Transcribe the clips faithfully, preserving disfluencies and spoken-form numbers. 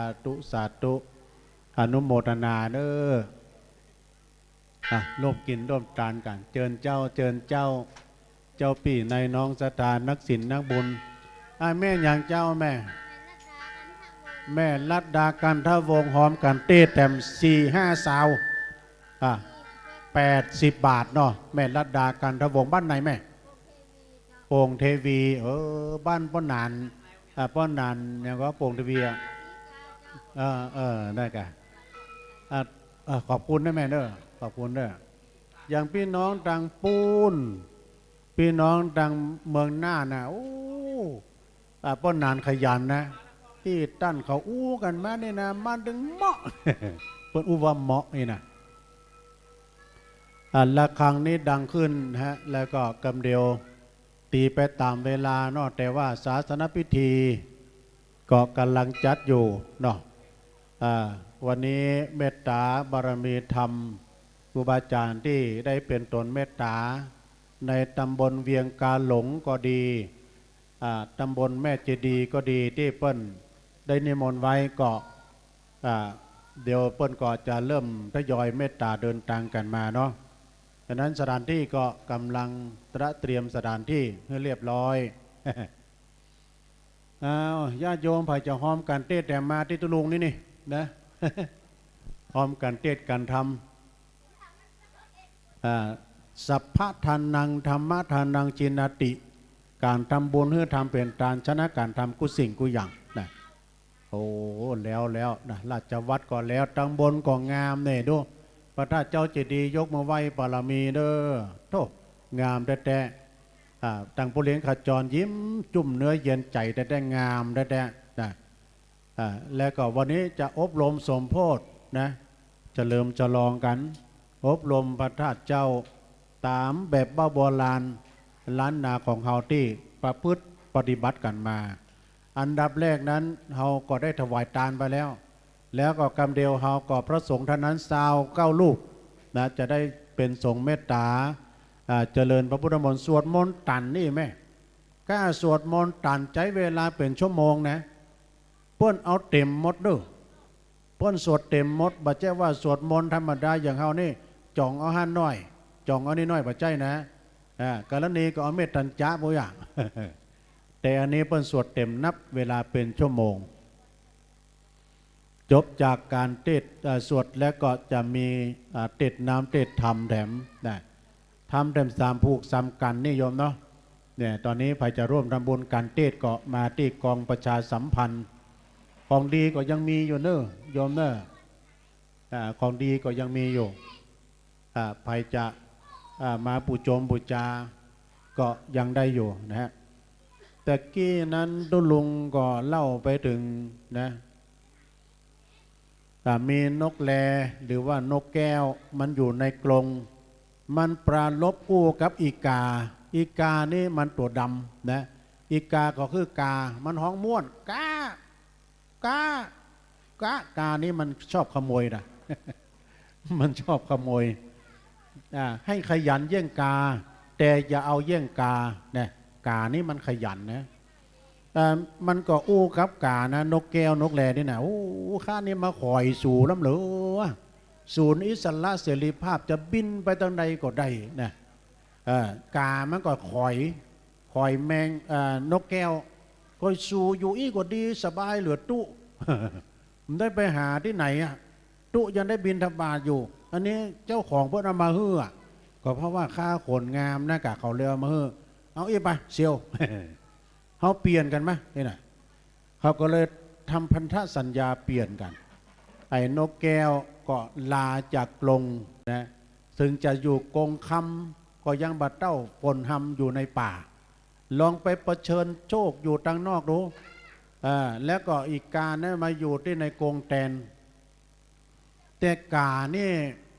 าธุ สาธุ อนุโมทนาเน้อ อ่ะ ร่วมกิ๋นร่วมตานกั๋น เจิญเจ้า เจิญเจ้า เจ้าปี้นายน้องศรัทธา นักศีลนักบุญ อ่ะ แม่หยังเจ้า แม่ แม่รัตดา กันทวงศ์ หอมกั๋นเต๊แถมสี่ห้าซาว อ่ะ แปดสิบบาทเนาะ แม่รัตดา กันทวงศ์ บ้านไหนแม่ โป่งเทวี เออ บ้านป้อหนาน อ่า ป้อหนาน หยังก็ โป่งเทวี อ่ะ เออ เออ ได้ก่ะ อ่ะ เออ ขอบคุณนะแม่เน้อ ขอบคุณเน้อ อย่างปี้น้องตางปู๊น ปี้น้องตางเมืองน่านน่ะ โอ้ อ่า ป้อหนานขยันนะ ตี้ตันเขาอู้กั๋นมานี่นะ มาตึงเหมาะ เปิ้นอู้ว่าเหมาะนี่นะ อ่า ระฆังนี้ดังขึ้นฮะ แล้วก็กำเดียว ตีไปต๋ามเวลาเนาะ แต่ว่าศาสนพิธีก็ก่ำลังจัดอยู่เนาะ อ่า วันนี้เมตต๋าบารมีธรรม ครูบาอาจ๋ารย์ตี้ได้เป๋นต๋นเมตต๋า ในตำบลเวียงกาหลงก็ดี อ่า ตำบลแม่เจดีย์ก็ดี ตี้เปิ้นได้นิมนต์ไว้ก็ อ่า เดี๋ยวเปิ้นก็จะเริ่มทยอยเมตต๋าเดินตางกั๋นมาเนาะ ฉะนั้นสถานที่ก็ก่ำลังตระเตรียมสถานที่หื้อเรียบร้อย อ้าว ญาติโยมใผจะฮอมกั๋นเต๊แถมมาตี้ตุ๊ลุงนี่นี่นะ ฮอมกั๋นเต๊กั๋นทำ อ่า สัพพะทานัง ธัมมะทานัง จีนาติ ก๋านทำบุญหื้อทำเป๋นตาน ชนะก๋านทำกู้สิ่งกู้อย่างนะ โอ้ แล้ว แล้วนะ ราชวัตรก็แล้ว ตำบลก็งามเนี่ย ดู พระธาตุเจ้าเจดีย์ ยกมือไหว้บารมีเน้อ โธ่ งามแต๊ๆ อ่า ตางผู้เลี้ยงขจรยิ้มจุ่มเนื้อเย็นใจ๋แต๊ๆ งามแต๊ๆ นะ อ่า แล้วก็วันนี้จะอบรมสมโพธินะ เฉลิมฉลองกั๋น อบรมพระธาตุเจ้า ต๋ามแบบเบ้าโบราณ ล้านนาของเฮาตี้ประพฤติปฏิบัติกั๋นมา อันดับแรกนั้น เฮาก็ได้ถวายตานไปแล้ว แล้วก็กำเดียวเฮาก็พระสงฆ์ท่านนั้นซาวเก้ารูปนะ จะได้เป๋นสงฆ์เมตต๋า อ่า เจริญพระพุทธมนต์ สวดมนต์ตั๋นอี้แม่ ก้าสวดมนต์ตั๋นใจ๊เวลาเป๋นชั่วโมงนะ เปิ้นเอาเต็มหมดเน้อ เปิ้นสวดเต็มหมด บ่ใจ้ว่าสวดมนต์ธรรมดาอย่างเฮานี่ จ่องเอาหั้นหน้อย จ่องเอานี่หน้อย บ่ใจ้นะ อ่า กรณีก็เอาเมตตัญจะปู้นน่ะ แต่อันนี้เปิ้นสวดเต็มนับเวลาเป๋นชั่วโมง จบจากก๋านเตสน์ เอ่อ สวดแล้วก็จะมี อ่า เตสน์น้ำเตสน์ธรรมแถมนะ ธรรมแถมสามผูกสามกั๋นนี่โยมเนาะ เนี่ย ต๋อนนี้ใผจะร่วมทำบุญก๋านเตสน์ก็มาตี้กองประชาสัมพันธ์ ของดีก็ยังมีอยู่เน้อโยมเน้อ อ่า ของดีก็ยังมีอยู่ อ่า ใผจะ อ่า มาปู๋จมปู๋จา ก็ยังได้อยู่นะฮะ แต่กี้นั้นตุ๊ลุงก็เล่าไปเถิงนะ อ่า มีนกแล หรือว่านกแก้ว มันอยู่ในกรง มันปรารภอู้กับอีกา อีกานี่มันตั๋วดำนะ อีกาก็คือกา มันฮ้องม่วน กา กา กา กานี่มันชอบขโมยนะ มันชอบขโมย อ่า ให้ขยันเยี่ยงกา แต่อย่าเอาเยี่ยงกา เนี่ย กานี่มันขยันนะ เอ่อ มันก็อู้กับกานะ นกแก้วนกแลนี่นะ โอ้ ข้านี่มาขอยสูนล้ำเหลือ สูนอิสระเสรีภาพ จะบินไปตางใดก็ได้นะ เอ่อ กามันก็ขอย ขอยแมง เอ่อ นกแก้ว ขอยสูอยู่อี้ก็ดีสบายเหลือตุ๊ มันได้ไปหาตี้ไหนอะ ตุ๊ยังได้บิณฑบาตอยู่ อันนี้เจ้าของเปิ้นเอามาหื้ออะ ก็เพราะว่าข้าขนงามนะ กาเขาเลยเอามาหื้อ เอาอี้ไปเสี่ยว เฮาเปลี่ยนกั๋นมะ นี่นะ เขาก็เลยทำพันธสัญญาเปลี่ยนกั๋น ไอ้นกแก้วก็ลาจากกรงนะ เถิงจะอยู่กรงคำก็ยังบ่เต้าฝนฮำอยู่ในป่า ลองไปเผชิญโชคอยู่ตางนอกดู อ่า แล้วก็อีกานะมาอยู่ตี้ในกรงแตน แต่กานี่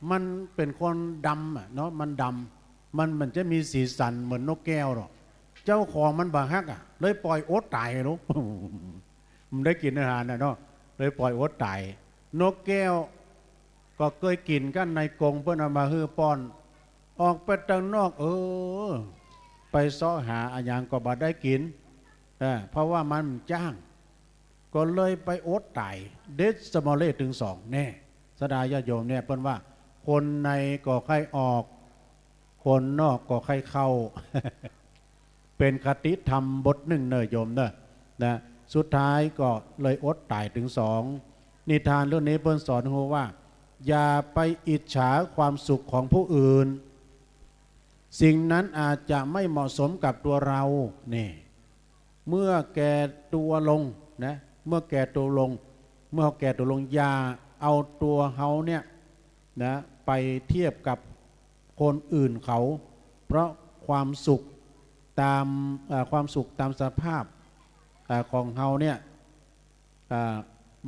มันเป๋นคนดำอะเนาะ มันดำ มัน มันจะมีสีสันเหมือนนกแก้วหรอก เจ้าของมันบ่ฮักอะ เลยปล่อยอดต๋ายลูก มันได้กิ๋นอาหารน่ะเนาะ เลยปล่อยอดต๋าย นกแก้วก็เกยกิ๋นกั๋นในกรงเปิ้นเอามาหื้อป้อน ออกไปตางนอก เออ ไปเซาะหาอะหยังก็บ่ได้กิ๋น เออ เพราะว่ามันจ้าง ก็เลยไปอดต๋าย เดดสะมอเลดตึงสอง แน่ ศรัทธาญาติโยม เนี่ย เปิ้นว่า คนในก็ใค่ออก คนนอกก็ใค่เข้า เป๋นคติธรรมบทนึ่งเน่อโยมเน่อ นะ สุดท้ายก็เลยอดต๋ายตึงสอง นิทานเรื่องนี้เปิ้นสอนหื้อว่า อย่าไปอิจฉาความสุขของผู้อื่น สิ่งนั้นอาจจะไม่เหมาะสมกับตัวเรา นี่ เมื่อแก่ตัวลงนะ เมื่อแก่ตัวลง เมื่อเฮาแก่ตัวลง อย่าเอาตัวเฮาเนี่ยนะ ไปเทียบกับคนอื่นเขา เพราะความสุขต๋าม เอ่อ ความสุขต๋ามสภาพ เอ่อ ของเฮาเนี่ย เอ่อ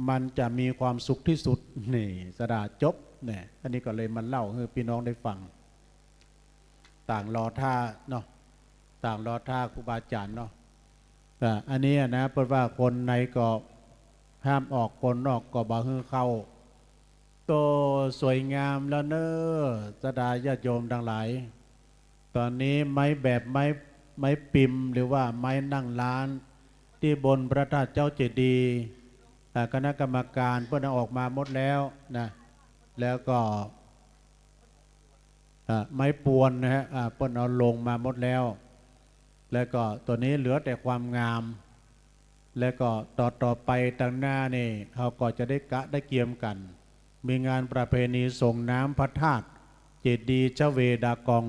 มันจะมีความสุขตี้สุด นี่ ศรัทธา จบ เนี่ย อันนี้ก็เลยมาเล่าหื้อปี้น้องได้ฟัง ต่างรอต้าเนาะ ต่างรอต้าครูบาอาจ๋ารย์เนาะ อ่า อันนี้นะ เปิ้นว่าคนในก็ห้ามออก คนนอกก็บ่หื้อเข้า โต สวยงามแล้วเน่อ ศรัทธาญาติโยมตังหลาย ต๋อนนี้ไม้แบบ ไม้ ไม้ปิม หรือว่าไม้นั่งร้าน ตี้บนพระธาตุเจ้าเจดีย์ อ่า คณะกรรมการเปิ้นเอาออกมาหมดแล้วนะ แล้วก็ อ่า ไม้ปวนนะฮะ อ่า เปิ้นเอาลงมาหมดแล้ว แล้วก็ต๋อนนี้เหลือแต่ความงาม แล้วก็ต่อ ต่อไปตังหน้านี่ เฮาก็จะได้กะได้เกียมกั๋น มีงานประเพณีส่งน้ำพระธาตุเจดีย์ชเวดากอง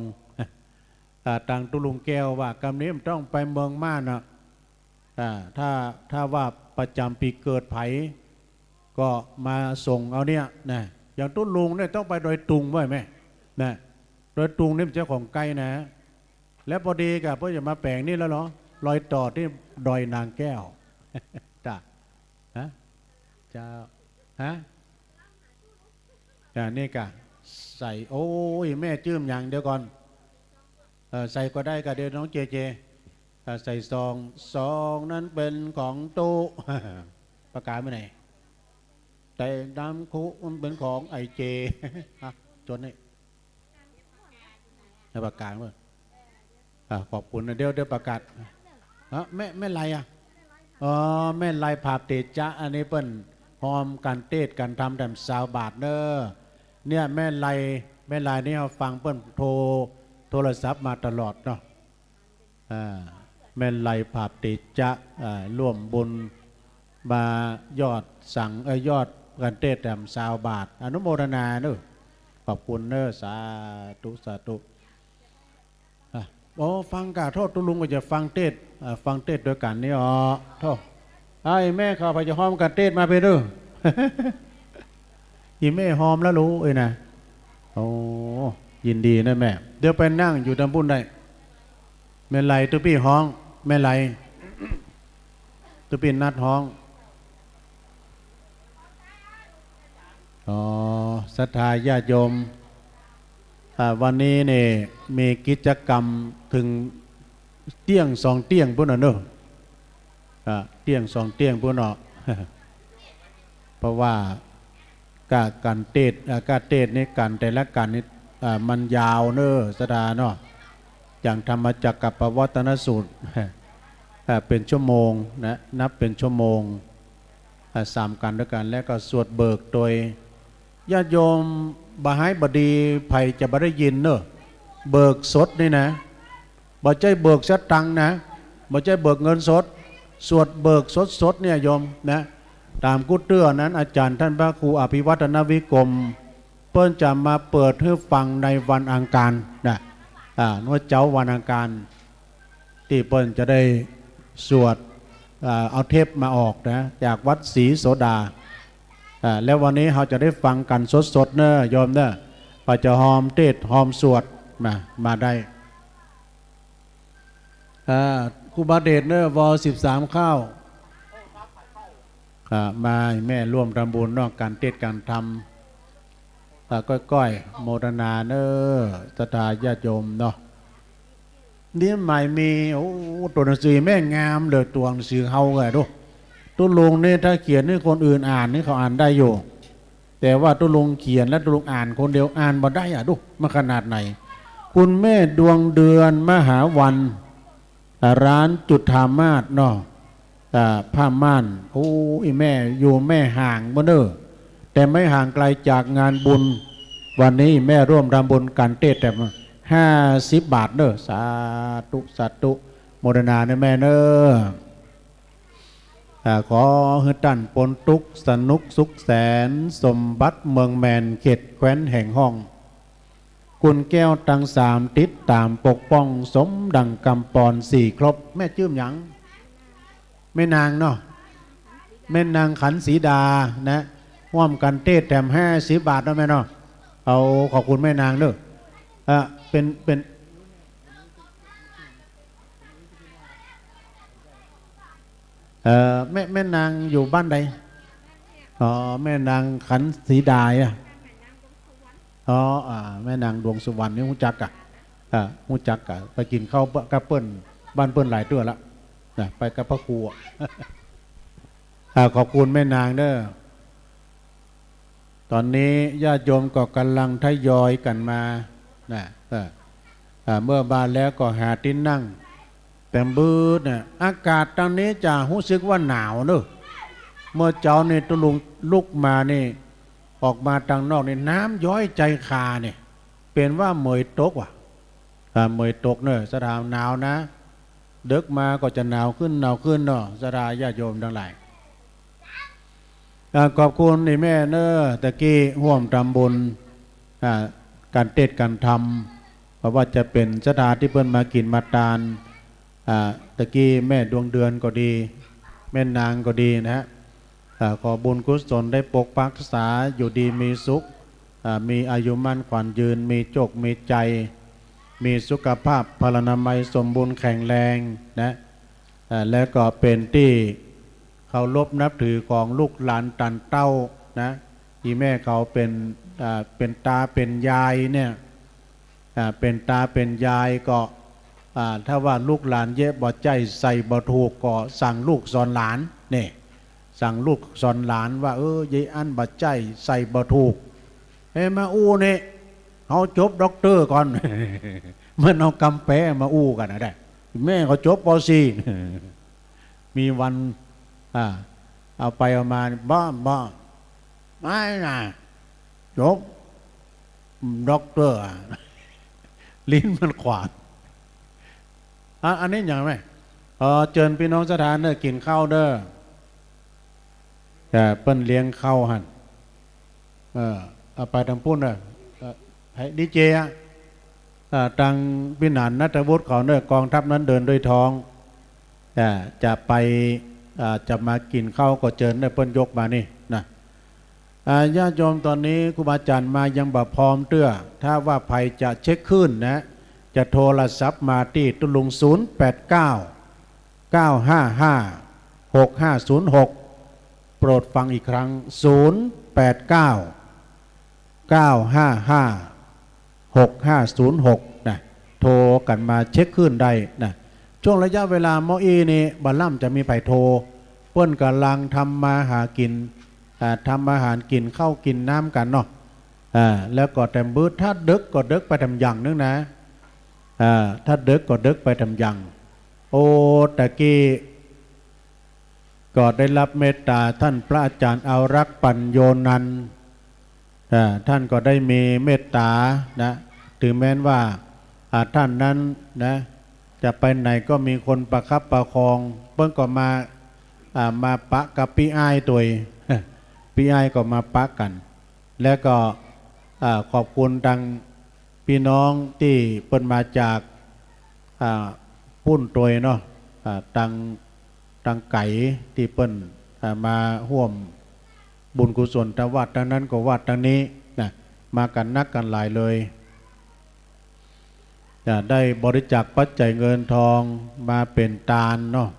อ่า ตังตุ๊ลุงแก้วว่า กำนี้มันต้องไปเมืองม่านน่ะ อ่า ถ้า ถ้าว่าประจ๋ำปี๋เกิดใผ ก็มาส่งเอาเนี่ยนะ อย่างตุ๊ลุงเนี่ยต้องไปดอยตุงไว้แม่ นะ ดอยตุงนี่มันเจ้าของใก้นะ แล้วปอดีกะเปิ้นจะมาแป๋งนี่แล้วเหรอ รอยต่อตี้ดอยนางแก้ว จ้ะ ฮะ เจ้า ฮะ อ่า นี่กะ ใส่ โอ้ย แม่จื้อหยัง เดี๋ยวก่อน เออ ใส่ก็ได้กะ เดี๋ยวน้องเจเจ อ่า ใส่ซอง ซองนั้นเป๋นของตุ๊ ประกาศเมื่อไหร่ แต่น้ำคุมันเป๋นของไอ้เจ อ่ะ จดนี่ ให้ประกาศเมื่อ อ่า ขอบคุณนะ เดี๋ยว เดี๋ยวประกาศ ฮะ แม่ แม่ไลอะ อ๋อ แม่ไลผาบเตจ๊ะ อันนี้เปิ้นฮอมก๋านเตศน์ก๋านธรรมแถมซาวบาทเน่อ เนี่ย แม่ไล แม่ไลนี่เฮาฟังเปิ้นโทร โทรศัพท์มาตลอดเนาะ อ่า แม่ไลผาบเตจ๊ะ อ่า ร่วมบุญมายอดสัง เอ่อ ยอดก๋านเตศน์แถมซาวบาท อนุโมทนาเน่อ ขอบคุณเน่อ สาธุ สาธุ อ่ะ โอ้ ฟังกะ โธ่ ตุ๊ลุงก็จะฟังเตศน์ อ่า ฟังเตศน์ตวยกั๋นนี่ อ๋อ โธ่ ไอ้แม่ข้าพเจ้าฮอมก๋านเตศน์มาเป๋นเน่อ อีแม่ฮอมแล้วลูกเอ้ยนะ โอ้ ยินดีนะแม่ เดี๋ยวไปนั่งอยู่ตางปุ้นได้ แม่ไลตุ๊ปี้ฮ้อง แม่ไลตุ๊ปี้นัดฮ้อง อ๋อ ศรัทธาญาติโยม อ่า วันนี้นี่มีกิจกรรมเถิงเตี้ยงสองเตี้ยงปุ้นน่ะเนาะ อ่า เตี้ยงสองเตี้ยงปุ้นเนาะ เพราะว่าก๋าน ก๋านเตศน์ อ่า ก๋านเตศน์นี่ ก๋านแต่ละก๋านนี่ อ่า มันยาวเน่อ ศรัทธาเนาะ อย่างธรรมจักกัปปวัตตนสูตร อ่า เป๋นชั่วโมงนะ นับเป๋นชั่วโมง อ่า สามก๋านตวยกั๋น แล้วก็สวดเบิกโตย ญาติโยมบ่ฮ้ายบ่ดี ใผจะบ่ได้ยินเน่อ เบิกสดนี่นะ บ่ใจ้เบิกสตางค์นะ บ่ใจ้เบิกเงินสด สวดเบิกสดๆ เนี่ยโยมนะ ต๋ามกู้เตื้อนั้น อาจ๋ารย์ต้านพระครูอภิวัฒนวิกรม เปิ้นจะมาเปิดหื้อฟังในวันอังคารนะ อ่า เมื่อเจ๊าวันอังคาร ตี้เปิ้นจะได้สวด อ่า เอาเทปมาออกนะ จากวัดศรีโสดา อ่า แล้ววันนี้เฮาจะได้ฟังกั๋นสดๆ เน่อโยมเน่อ ใผจะฮอมเตศน์ฮอมสวดมา มาได้ อ่า ครูบาเดชเน่อ ว สิบสาม เข้า อ่า มาแม่ร่วมทำบุญเนาะ ก๋านเตศน์ก๋านธรรม อ่า ก้อยๆ โมทนาเน่อ ศรัทธาญาติโยมเนาะ นี่หมายมี โอ้ ตั๋วหนังสือแม่งามเหลือตั๋วหนังสือเฮาแก่ดู ตุ๊ลุงนี่ถ้าเขียนหื้อคนอื่นอ่านนี่เขาอ่านได้อยู่ แต่ว่าตุ๊ลุงเขียนแล้วตุ๊ลุงอ่านคนเดียวอ่านบ่ได้อะ ดู มันขนาดไหน คุณแม่ดวงเดือน มหาวัน อ่า ร้านจุฑามาสเนาะ อ่า ผ้าม่าน โอ้ อี่แม่อยู่แม่ฮ่างบ่าเน่อ แต่ไม่ห่างไกลจากงานบุญ วันนี้อี่แม่ร่วมทำบุญก๋านเตศน์แถมห้าสิบบาทเน่อ สาธุ สาธุ โมทนาเน่อแม่เน่อ อ่า ขอหื้อต้านป๊นตุ๊กข์ สนุกสุขแสน สมบัติเมืองแมน เขตแคว้นแห่งห้อง กุลแก้วตังสามติดต๋ามปกป้อง สมดังกำปอนสี่ครบ แม่จื้อหยัง แม่นางเนาะ แม่นางขันธ์ศรีดานะ ฮ่วมก๋านเตศน์แถมห้าสิบบาทเนาะแม่เนาะ เอา ขอบคุณแม่นางเน่อ เอ่อ เป็น เป็น เอ่อ แม่ แม่นางอยู่บ้านใด อ๋อ แม่นางขันธ์ศรีดาอะ อ๋อ อ่า แม่นางดวงสุวรรณนี่ฮู้จักก่ะ อ่า ฮู้จักก่ะ ไปกิ๋นข้าวกับเปิ้น บ้านเปิ้นหลายเตื้อละ นะ ไปกับพระครูอะ อ่า ขอบคุณแม่นางเน่อ ต๋อนนี้ญาติโยมก็ก่ำลังทยอยกั๋นมา นะ เออ อ่า เมื่อมาแล้วก็หาตี้นั่ง แป๋มบึดเนี่ย อากาศตางนี้จะฮู้สึกว่าหนาวเน่อ เมื่อเจ๊านี่ตุ๊ลุงลุกมานี่ ออกมาตางนอกนี่ น้ำย้อยใจ๋คาเนี่ย เป๋นว่าเหมยตกว่ะ อ่า เหมยตกเน่อ สถานหนาวนะ เดิ็กมาก็จะหนาวขึ้น หนาวขึ้นเนาะ ศรัทธาญาติโยมตังหลาย อ่า ขอบคุณอี่แม่เน่อ ตะกี้ฮ่วมทำบุญ อ่า ก๋านเตศน์ก๋านธรรม เพราะว่าจะเป๋นศรัทธาตี้เปิ้นมากิ๋นมาตาน อ่า ตะกี้แม่ดวงเดือนก็ดี แม่นางก็ดีนะฮะ อ่า ขอบุญกุศลได้ปกปักรักษา อยู่ดีมีสุข อ่า มีอายุมั่นขวัญยืน มีโจคมีชัย มีสุขภาพพลานามัยสมบูรณ์แข็งแรงนะ อ่า แล้วก็เป๋นตี้เคารพนับถือของลูกหลานตันเต้านะ อี่แม่เขาเป๋น อ่า เป๋นต๋าเป๋นยายเนี่ย อ่า เป๋นต๋าเป๋นยายก็ อ่า ถ้าว่าลูกหลานเยียะบ่ใจ้ใส่บ่ถูกก็สั่งลูกสอนหลาน นี่ สั่งลูกสอนหลานว่า เออ เยียะอั้นบ่ใจ้ใส่บ่ถูก เฮ้ย มาอู้นี่ เฮาจบด็อกเตอร์ก่อน มันเอากำแปะมาอู้กั๋นนะได้ แม่เขาจบ ป.สี่ มีวัน อ่า เอาไปเอามา บ่ บ่ ไม่นะ จบ ด็อกเตอร์อะ ลิ้นมันขวาง อ่ะ อันนี้หยังแม่ เออ เจิญปี้น้องศรัทธาเน่อ กิ๋นข้าวเน่อ แต่เปิ้นเลี้ยงข้าวหั้น เออ เอาไปตางปู้นเน่อ เออ ให้ดีเจอะ อ่า ตางปี้หนานณัฐวุฒิเขาเน่อ กองทัพนั้นเดินด้วยท้อง อ่า จะไป อ่า จะมากิ๋นข้าวก็เจิญเน่อ เปิ้นยกมานี่นะ อ่า ญาติโยม ต๋อนนี้ครูบาอาจ๋ารย์มายังบ่พร้อมเตื้อ ถ้าว่าใผจะเช็คคลื่นนะ จะโทรศัพท์มาตี้ตุ๊ลุง ศูนย์แปดเก้า เก้าห้าห้า หกห้าศูนย์หก โปรดฟังอีกครั้ง ศูนย์แปดเก้า เก้าห้าห้า หกห้าศูนย์หก นะ โทรกั๋นมาเช็คคลื่นได้นะ ช่วงระยะเวลาเมื่ออี้นี่บ่าล่ำจะมีใผโทร เปิ้นก่ำลังทำมาหากิ๋น อ่า ทำอาหารกิ๋น ข้าวกิ๋นน้ำกั๋นเนาะ อ่า แล้วก็แถมบึด ถ้าเดิ็กก็เดิ็กไปแถมอย่างนึ่งนะ อ่า ถ้าเดิ็กก็เดิ็กไปแถมอย่าง โอ้ ตะกี้ ก็ได้รับเมตต๋าต้านพระอาจ๋ารย์อารักษ์ ปัญโญนันท์ อ่า ต้านก็ได้มีเมตต๋านะ เถิงแม้นว่า อ่า ต้านนั้นนะ จะไปไหนก็มีคนประคับประคอง เปิ้นก็มา อ่า มาปะกับปี้อ้ายตวย ปี้อ้ายก็มาปะกั๋น แล้วก็ อ่า ขอบคุณตางปี้น้องตี้เปิ้นมาจาก อ่า ปู๊นตวยเนาะ อ่า ตาง ตางไก๋ตี้เปิ้น อ่า มาฮ่วมบุญกุศลตางวัดตางนั้นก็วัดตางนี้นะ มากั๋นนักกั๋นหลายเลย จะได้บริจาคปัจจัยเงินทองมาเป๋นตานเนาะ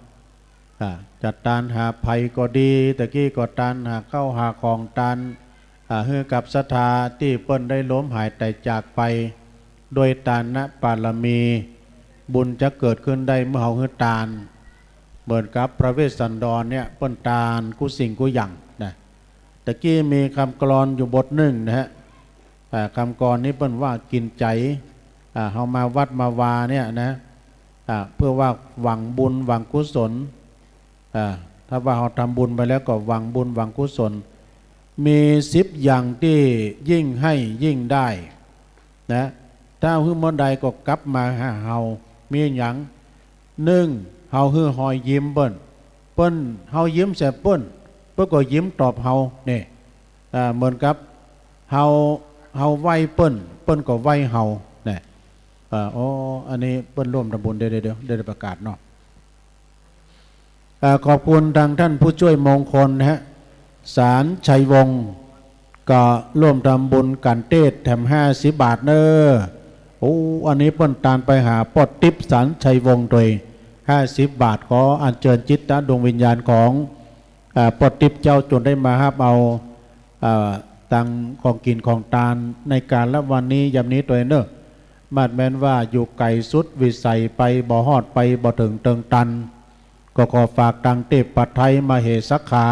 อ่า จะตานหาใผก็ดี ตะกี้ก็ตานหาข้าวหาของ ตาน อ่า หื้อกับศรัทธาตี้เปิ้นได้ล้มหายต๋ายจากไป ด้วยตานบารมี บุญจะเกิดขึ้นได้เมื่อเฮาหื้อตาน เหมือนกับพระเวสสันดรเนี่ย เปิ้นตานกู้สิ่งกู้อย่างนะ ตะกี้มีกำกลอนอยู่บทนึ่งนะฮะ อ่า กำกลอนนี้เปิ้นว่ากิ๋นใจ๋ อ่า เฮามาวัดมาวาเนี่ยนะ อ่า เพื่อว่าหวังบุญหวังกุศล อ่า ถ้าว่าเฮาทำบุญไปแล้วก็หวังบุญหวังกุศล มีสิบอย่างตี้ยิ่งให้ยิ่งได้นะ ถ้าหื้อเมื่อใดก็กลับมาหาเฮา มีหยัง นึ่ง เฮาหื้อฮอยยิ้มเปิ้น เปิ้น เฮายิ้มใส่เปิ้น เปิ้นก็ยิ้มตอบเฮา นี่ อ่า เหมือนกับเฮา เฮาไหว้เปิ้น เปิ้นก็ไหว้เฮา นะ อ่า อ๋อ อันนี้เปิ้นร่วมทำบุญ เดี๋ยว เดี๋ยว เดี๋ยว เดี๋ยวประกาศเนาะ อ่า ขอบคุณทางท่านผู้ช่วยมงคลนะฮะ สารชัยวงศ์ ก็ร่วมทำบุญก๋านเตศแถมห้าสิบบาทเน้อ โอ้ อันนี้เปิ้นตานไปหาป้อติ๊บ สารชัยวงศ์ โดยห้าสิบบาท ขออัญเชิญจิตดวงวิญญาณของ อ่า ป้อติ๊บเจ้าจงได้มาฮับเอา อ่า ตังของกิ๋นของตานในกาละวันนี้ยามนี้ตวยเน้อ มาดแม้นว่าอยู่ไก๋สุดวิสัยไปบ่ฮอดไปบ่เถิงเติงตัน ก็ขอฝากตังเตพไทยมเหสกขา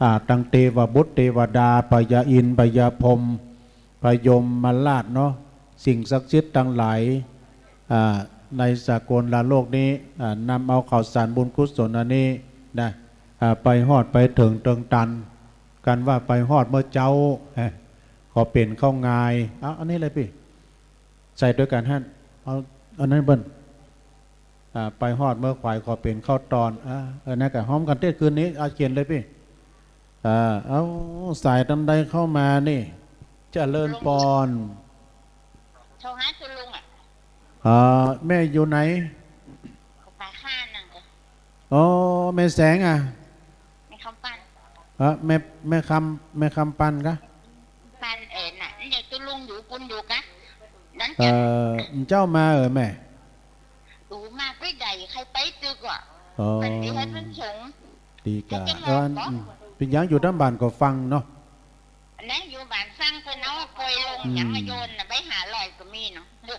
อ่า ตังเตวบุตรเตวดา พญาอินทร์ พญาพรหม พญายมราชเนาะ สิ่งศักดิ์สิทธิ์ตังหลาย อ่า ในสากลโลกนี้ อ่า นำเอาข่าวสารบุญกุศลอันนี้นะ อ่า ไปฮอดไปเถิงเติงตัน กันว่าไปฮอดเมื่อเจ๊า ขอเป๋นข้าวงาย เอา อันนี้เลยปี้ ใส่ตวยกั๋นหั้น เอา อันนั้นเปิ้น อ่า ไปฮอดเมื่อขวายขอเป๋นข้าวตอน อ่า เออ นั่นก็ฮ้อมกั๋นเตศคืนนี้ เอา เขียนเลยปี้ อ่า เอา สายตันใดเข้ามานี่ เจริญปอน โทรหาคุณลุงอะ อ่า แม่อยู่ไหน เขาไปข้านั่นเลย อ๋อ แม่แสงอะ แม่คำปัน เออ แม่ แม่คำ แม่คำปันกะ ปัน เออ น่ะ นี่คุณลุงอยู่ปุ้นอยู่กะ นั้น เอ จะ อ เจ้ามาเออแม่ ดูมาไปใดใครไปตึกว่ะ อ๋อ มันมีใครเป็นสงฆ์ ดีกะ เขาจะมา เออ ขอ อืม เป๋นหยังอยู่ตามบ้านก็ฟังเนาะ อันนั้นอยู่บ้านฟังเปิ้นเอากอยลง อืม หยังมาโยนน่ะ ใบห้าร้อยก็มีเนาะ เดี๋ยว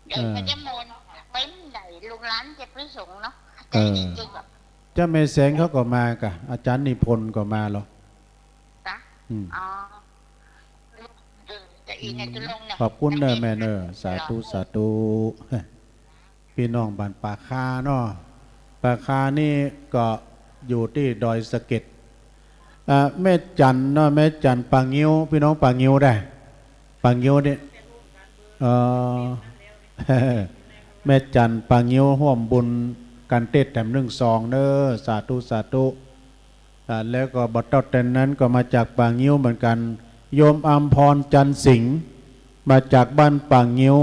เออ เขาจะโมนไปเมื่อใดลูกหลานจะไปส่งเนาะ เออ ใจดีจังแบบ เจ้าแม่แสงเขาก็มากะ อาจารย์นิพนธ์ก็มาเหรอ จ๊ะ อืม อ๋อ เออ จะอีกในตุลงเนี่ย ขอบคุณเน้อแม่เน้อ สาธุ สาธุ พี่น้องบ้านป่าคาเนาะ ป่าคานี่ก็อยู่ตี้ดอยสะเก็ด อ่า แม่จันเนาะ แม่จันป่างิ้ว พี่น้องป่างิ้วได้ ป่างิ้วนี่ เอ่อ แม่จันป่างิ้วฮ่วมบุญก๋านเตศแถมนึ่งซองเน้อ สาธุ สาธุ อ่า แล้วก็บ่เต้าแต่นั้นก็มาจากป่างิ้วเหมือนกั๋น โยมอำพร จันทร์สิงห์ มาจากบ้านป่างิ้ว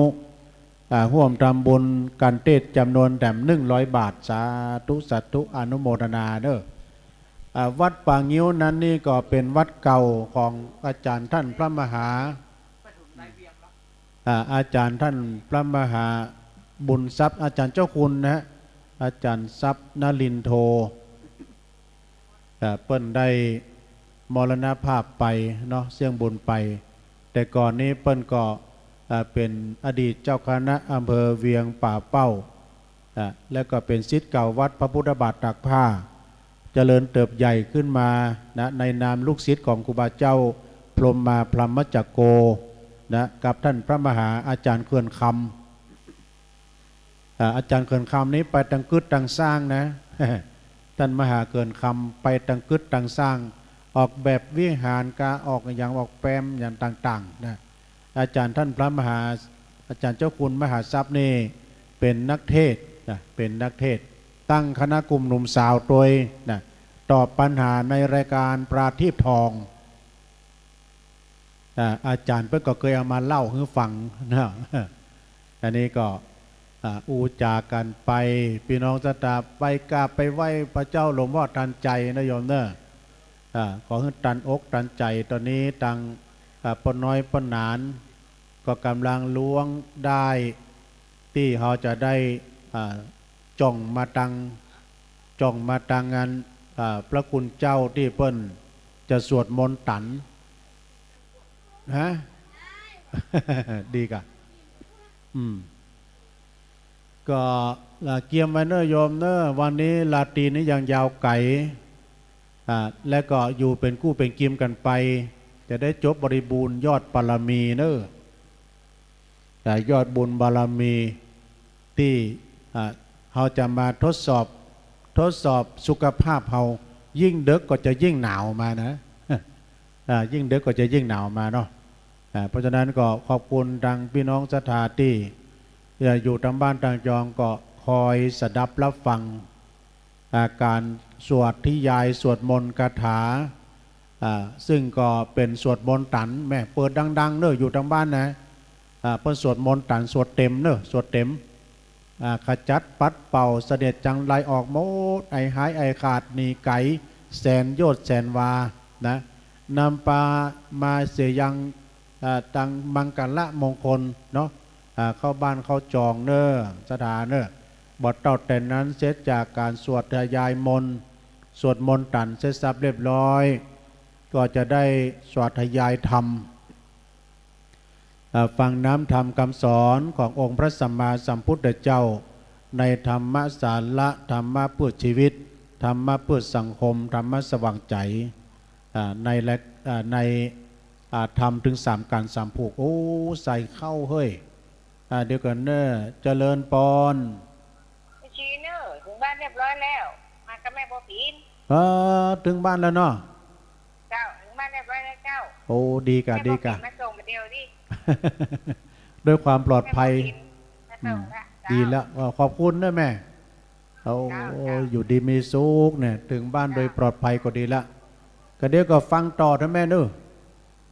อ่า ฮ่วมทำบุญก๋านเตศจ๋ำนวนแถมนึ่งร้อยบาท สาธุ สาธุ อนุโมทนาเน้อ อ่า วัดป่างิ้วนั้นนี่ก็เป๋นวัดเก่าของอาจ๋ารย์ต้านพระมหา อ่า อาจ๋ารย์ต้านพระมหาบุญทรัพย์ อาจ๋ารย์เจ้าคุณนะฮะ อาจ๋ารย์ทรัพย์นลินโท อ่า เปิ้นได้มรณภาพไปเนาะ เสี้ยงบุญไป แต่ก่อนนี้เปิ้นก็ อ่า เป๋นอดีตเจ้าคณะอำเภอเวียงป่าเป้า อ่า แล้วก็เป๋นศิษย์เก่าวัดพระพุทธบาทตากผ้า เจริญเติบใหญ่ขึ้นมานะ ในนามลูกศิษย์ของครูบาเจ้าพรหมมาพรหมจักโกนะ กับต้านพระมหาอาจ๋ารย์เขื่อนคำ อ่า อาจ๋ารย์เขื่อนคำนี้ไปตังกึ๊ดตังสร้างนะ ต้านมหาเขื่อนคำไปตังกึ๊ดตังสร้าง ออกแบบวิหารกา ออกหยัง ออกแปมหยังต่างๆ นะ อาจ๋ารย์ต้านพระมหา อาจ๋ารย์เจ้าคุณมหาทรัพย์นี่เป๋นนักเทศน์นะ เป๋นนักเทศน์ ตั้งคณะกลุ่มหนุ่มสาวตวยนะ ตอบปัญหาในรายการปลาทีปทอง อ่า อาจ๋ารย์เปิ้นก็เกยเอามาเล่าหื้อฟังนะ อันนี้ก็ อ่า อู้จ๋ากั๋นไป ปี้น้องศรัทธาไปกราบไปไหว้พระเจ้าหลวงพ่อตันใจ๋นะโยมเน้อ อ่า ขอหื้อตันอกตันใจ๋ ต๋อนนี้ตัง อ่า ป้อน้อยป้อหนาน ก็ก่ำลังล้วงด้าย ตี้เฮาจะได้ อ่า จ่องมาตัง จ่องมาตังอัน อ่า พระคุณเจ้าตี้เปิ้นจะสวดมนต์ตัน ฮะ ดีก่ะ อืม ก็ อ่า เกียมไว้เน้อโยมเน้อ วันนี้ราตรีนี้ยังยาวไก๋ อ่า และก็อยู่เป๋นกู้เป๋นกิมกั๋นไป จะได้จบบริบูรณ์ยอดบารมีเน้อ แต่ยอดบุญบารมีตี้ อ่า เฮาจะมาทดสอบ ทดสอบสุขภาพเฮา ยิ่งเดิ็กก็จะยิ่งหนาวมานะ อ่า ยิ่งเดิ็กก็จะยิ่งหนาวมาเนาะ อ่า เพราะฉะนั้นก็ขอบคุณตังปี้น้องศรัทธาตี้ เอ่อ อยู่ตางบ้านตางจองก็คอยสดับรับฟัง อ่า ก๋านสวดทยายสวดมนต์คาถา อ่า ซึ่งก็เป๋นสวดมนต์ตัน แม่เปิดดังๆ เน่อ อยู่ตางบ้านนะ อ่า เปิ้นสวดมนต์ตัน สวดเต็มเน่อ สวดเต็ม อ่า ขจัดปัดเป่าเสนียดจัญไรออกหมด ไอ้หายไอ้ขาดหนีไก๋ แสนโยชน์แสนวา นะ นำปามาเสียยัง อ่า ตังมังคละมงคลเนาะ อ่า เข้าบ้านเข้าจองเน่อ ศรัทธาเน่อ บ่าเต้าแต่นั้นเสร็จจากก๋านสวดทยายมนต์ สวดมนต์ตันเสร็จสับเรียบร้อย ก็จะได้สวดทยายธรรม อ่า ฟังน้ำธรรมกำสอนขององค์พระสัมมาสัมพุทธเจ้า ในธรรมสาระ ธรรมเปื้อจีวิต ธรรมเปื้อสังคม ธรรมสว่างใจ๋ อ่า ในแล อ่า ใน อ่า ธรรมเถิงสามก๋านสามผูก โอ้ ใส่เข้าเฮ้ย อ่า เดี๋ยวก่อนเน่อ เจริญปอน ไปชี้เน่อ เถิงบ้านเรียบร้อยแล้ว มากับแม่บัวผิน เออ เถิงบ้านแล้วเนาะ เจ้า เถิงบ้านเรียบร้อยแล้วเจ้า โอ้ ดีก่ะ แม่บัวผิน ดีก่ะ มาส่งมาเดียวดิ ด้วยความปลอดภัย แม่บัวผินมาส่งละ อืม เจ้า ดีแล้ว เออ ขอบคุณนะแม่ โอ้ เจ้า เจ้า อยู่ดีมีสุขเนี่ย เถิงบ้าน เจ้า โดยปลอดภัยก็ดีละ ก็เดี๋ยวก็ฟังต่อเถอะแม่เนอะ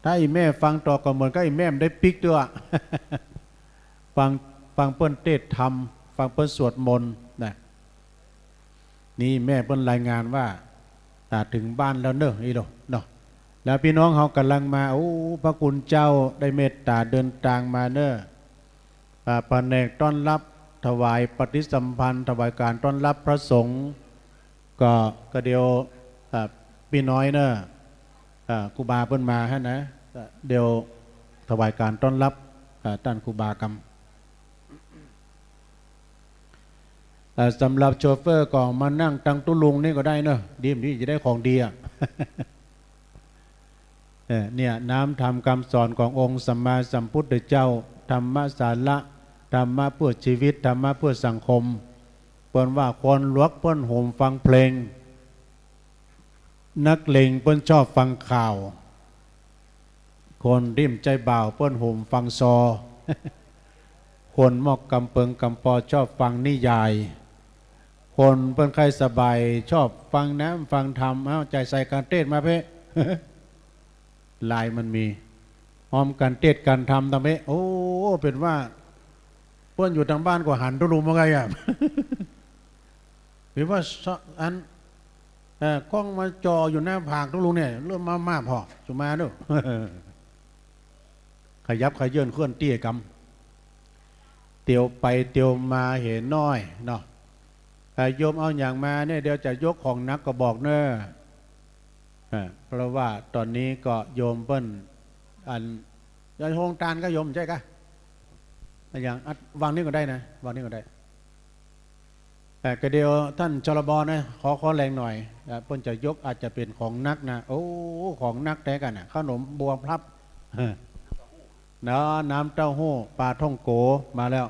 ถ้าอีแม่ฟังต่อก็เหมือนกับอีแม่มันได้ปิ๊กตัว ฟัง ฟังเปิ้นเตสน์ธรรม ฟังเปิ้นสวดมนต์นะ นี่แม่เปิ้นรายงานว่า อ่า เถิงบ้านแล้วเนอะ อีโหลเนาะ แล้วปี้น้องเฮาก่ำลังมา โอ้ พระคุณเจ้าได้เมตต๋าเดินตางมาเนอะ อ่า ผนกต้อนรับ ถวายปฏิสัมภัณฑ์ ถวายก๋านต้อนรับพระสงฆ์ ก็ ก็เดี๋ยว อ่า ปี้น้อยเนอะ อ่า ครูบาเปิ้นมาหั้นนะ ก็เดี๋ยวถวายก๋านต้อนรับ อ่า ต้านครูบากำ อ่า สำหรับโชเฟอร์ก็มานั่งตังตุ๊ลุงนี่ก็ได้เนอะ ดีมดี จะได้ของดีอะ เออ เนี่ย น้ำธรรมกำสอนขององค์สัมมาสัมพุทธเจ้า ธรรมสาระ ธรรมะเปื้อจีวิต ธรรมะเปื้อสังคม เปิ้นว่าคนหลวกเปิ้นหุมฟังเพลง นักเลงเปิ้นชอบฟังข่าว คนตี้บ่ใจ้บ่าวเปิ้นหุมฟังซอ คนมอกก๋ำเปิงก๋ำปอชอบฟังนิยาย คนเปิ้นใค่สบายชอบฟังน้ำฟังธรรม เอ้า ใจ๋ใส่ก๋านเตสน์มาเป๊ะ ไลน์มันมี ฮอมก๋านเตสน์ก๋านธรรมตางเป๊ะ โอ้ เป๋นว่า เปิ้นอยู่ตางบ้านก็หันตุ๊ลุงมาไงอะ เป๋นว่า อัน เอ่อ ก้องมาจ่ออยู่หน้าผากตุ๊ลุงเนี่ย เริ่มมา มาผ่อ สุมาเนอะ ขยับเขยื้อนเคลื่อนตี้กำ เตียวไปเตียวมาเหน้อยเนาะ เอ่อ โยมเอาหยังมาเนี่ย เดี๋ยวจะยกของหนักก็บอกเนอะ เอ่อ เพราะว่าต๋อนนี้ก็โยมเปิ้น อัน โฮงตานก็โยมใจ้กะ อะหยัง อัด วางนี่ก็ได้นะ วางนี่ก็ได้ แต่ก็เดี๋ยวต้าน ชลบ นะ ขอ ขอแฮงหน่อย อ่า เปิ้นจะยกอาจจะเป๋นของหนักนะ โอ้ ของหนักแต๊กั๋นนะ ขนมบัวพลับ เนาะ น้ำเต้าหู้ ปาท่องโกมาแล้ว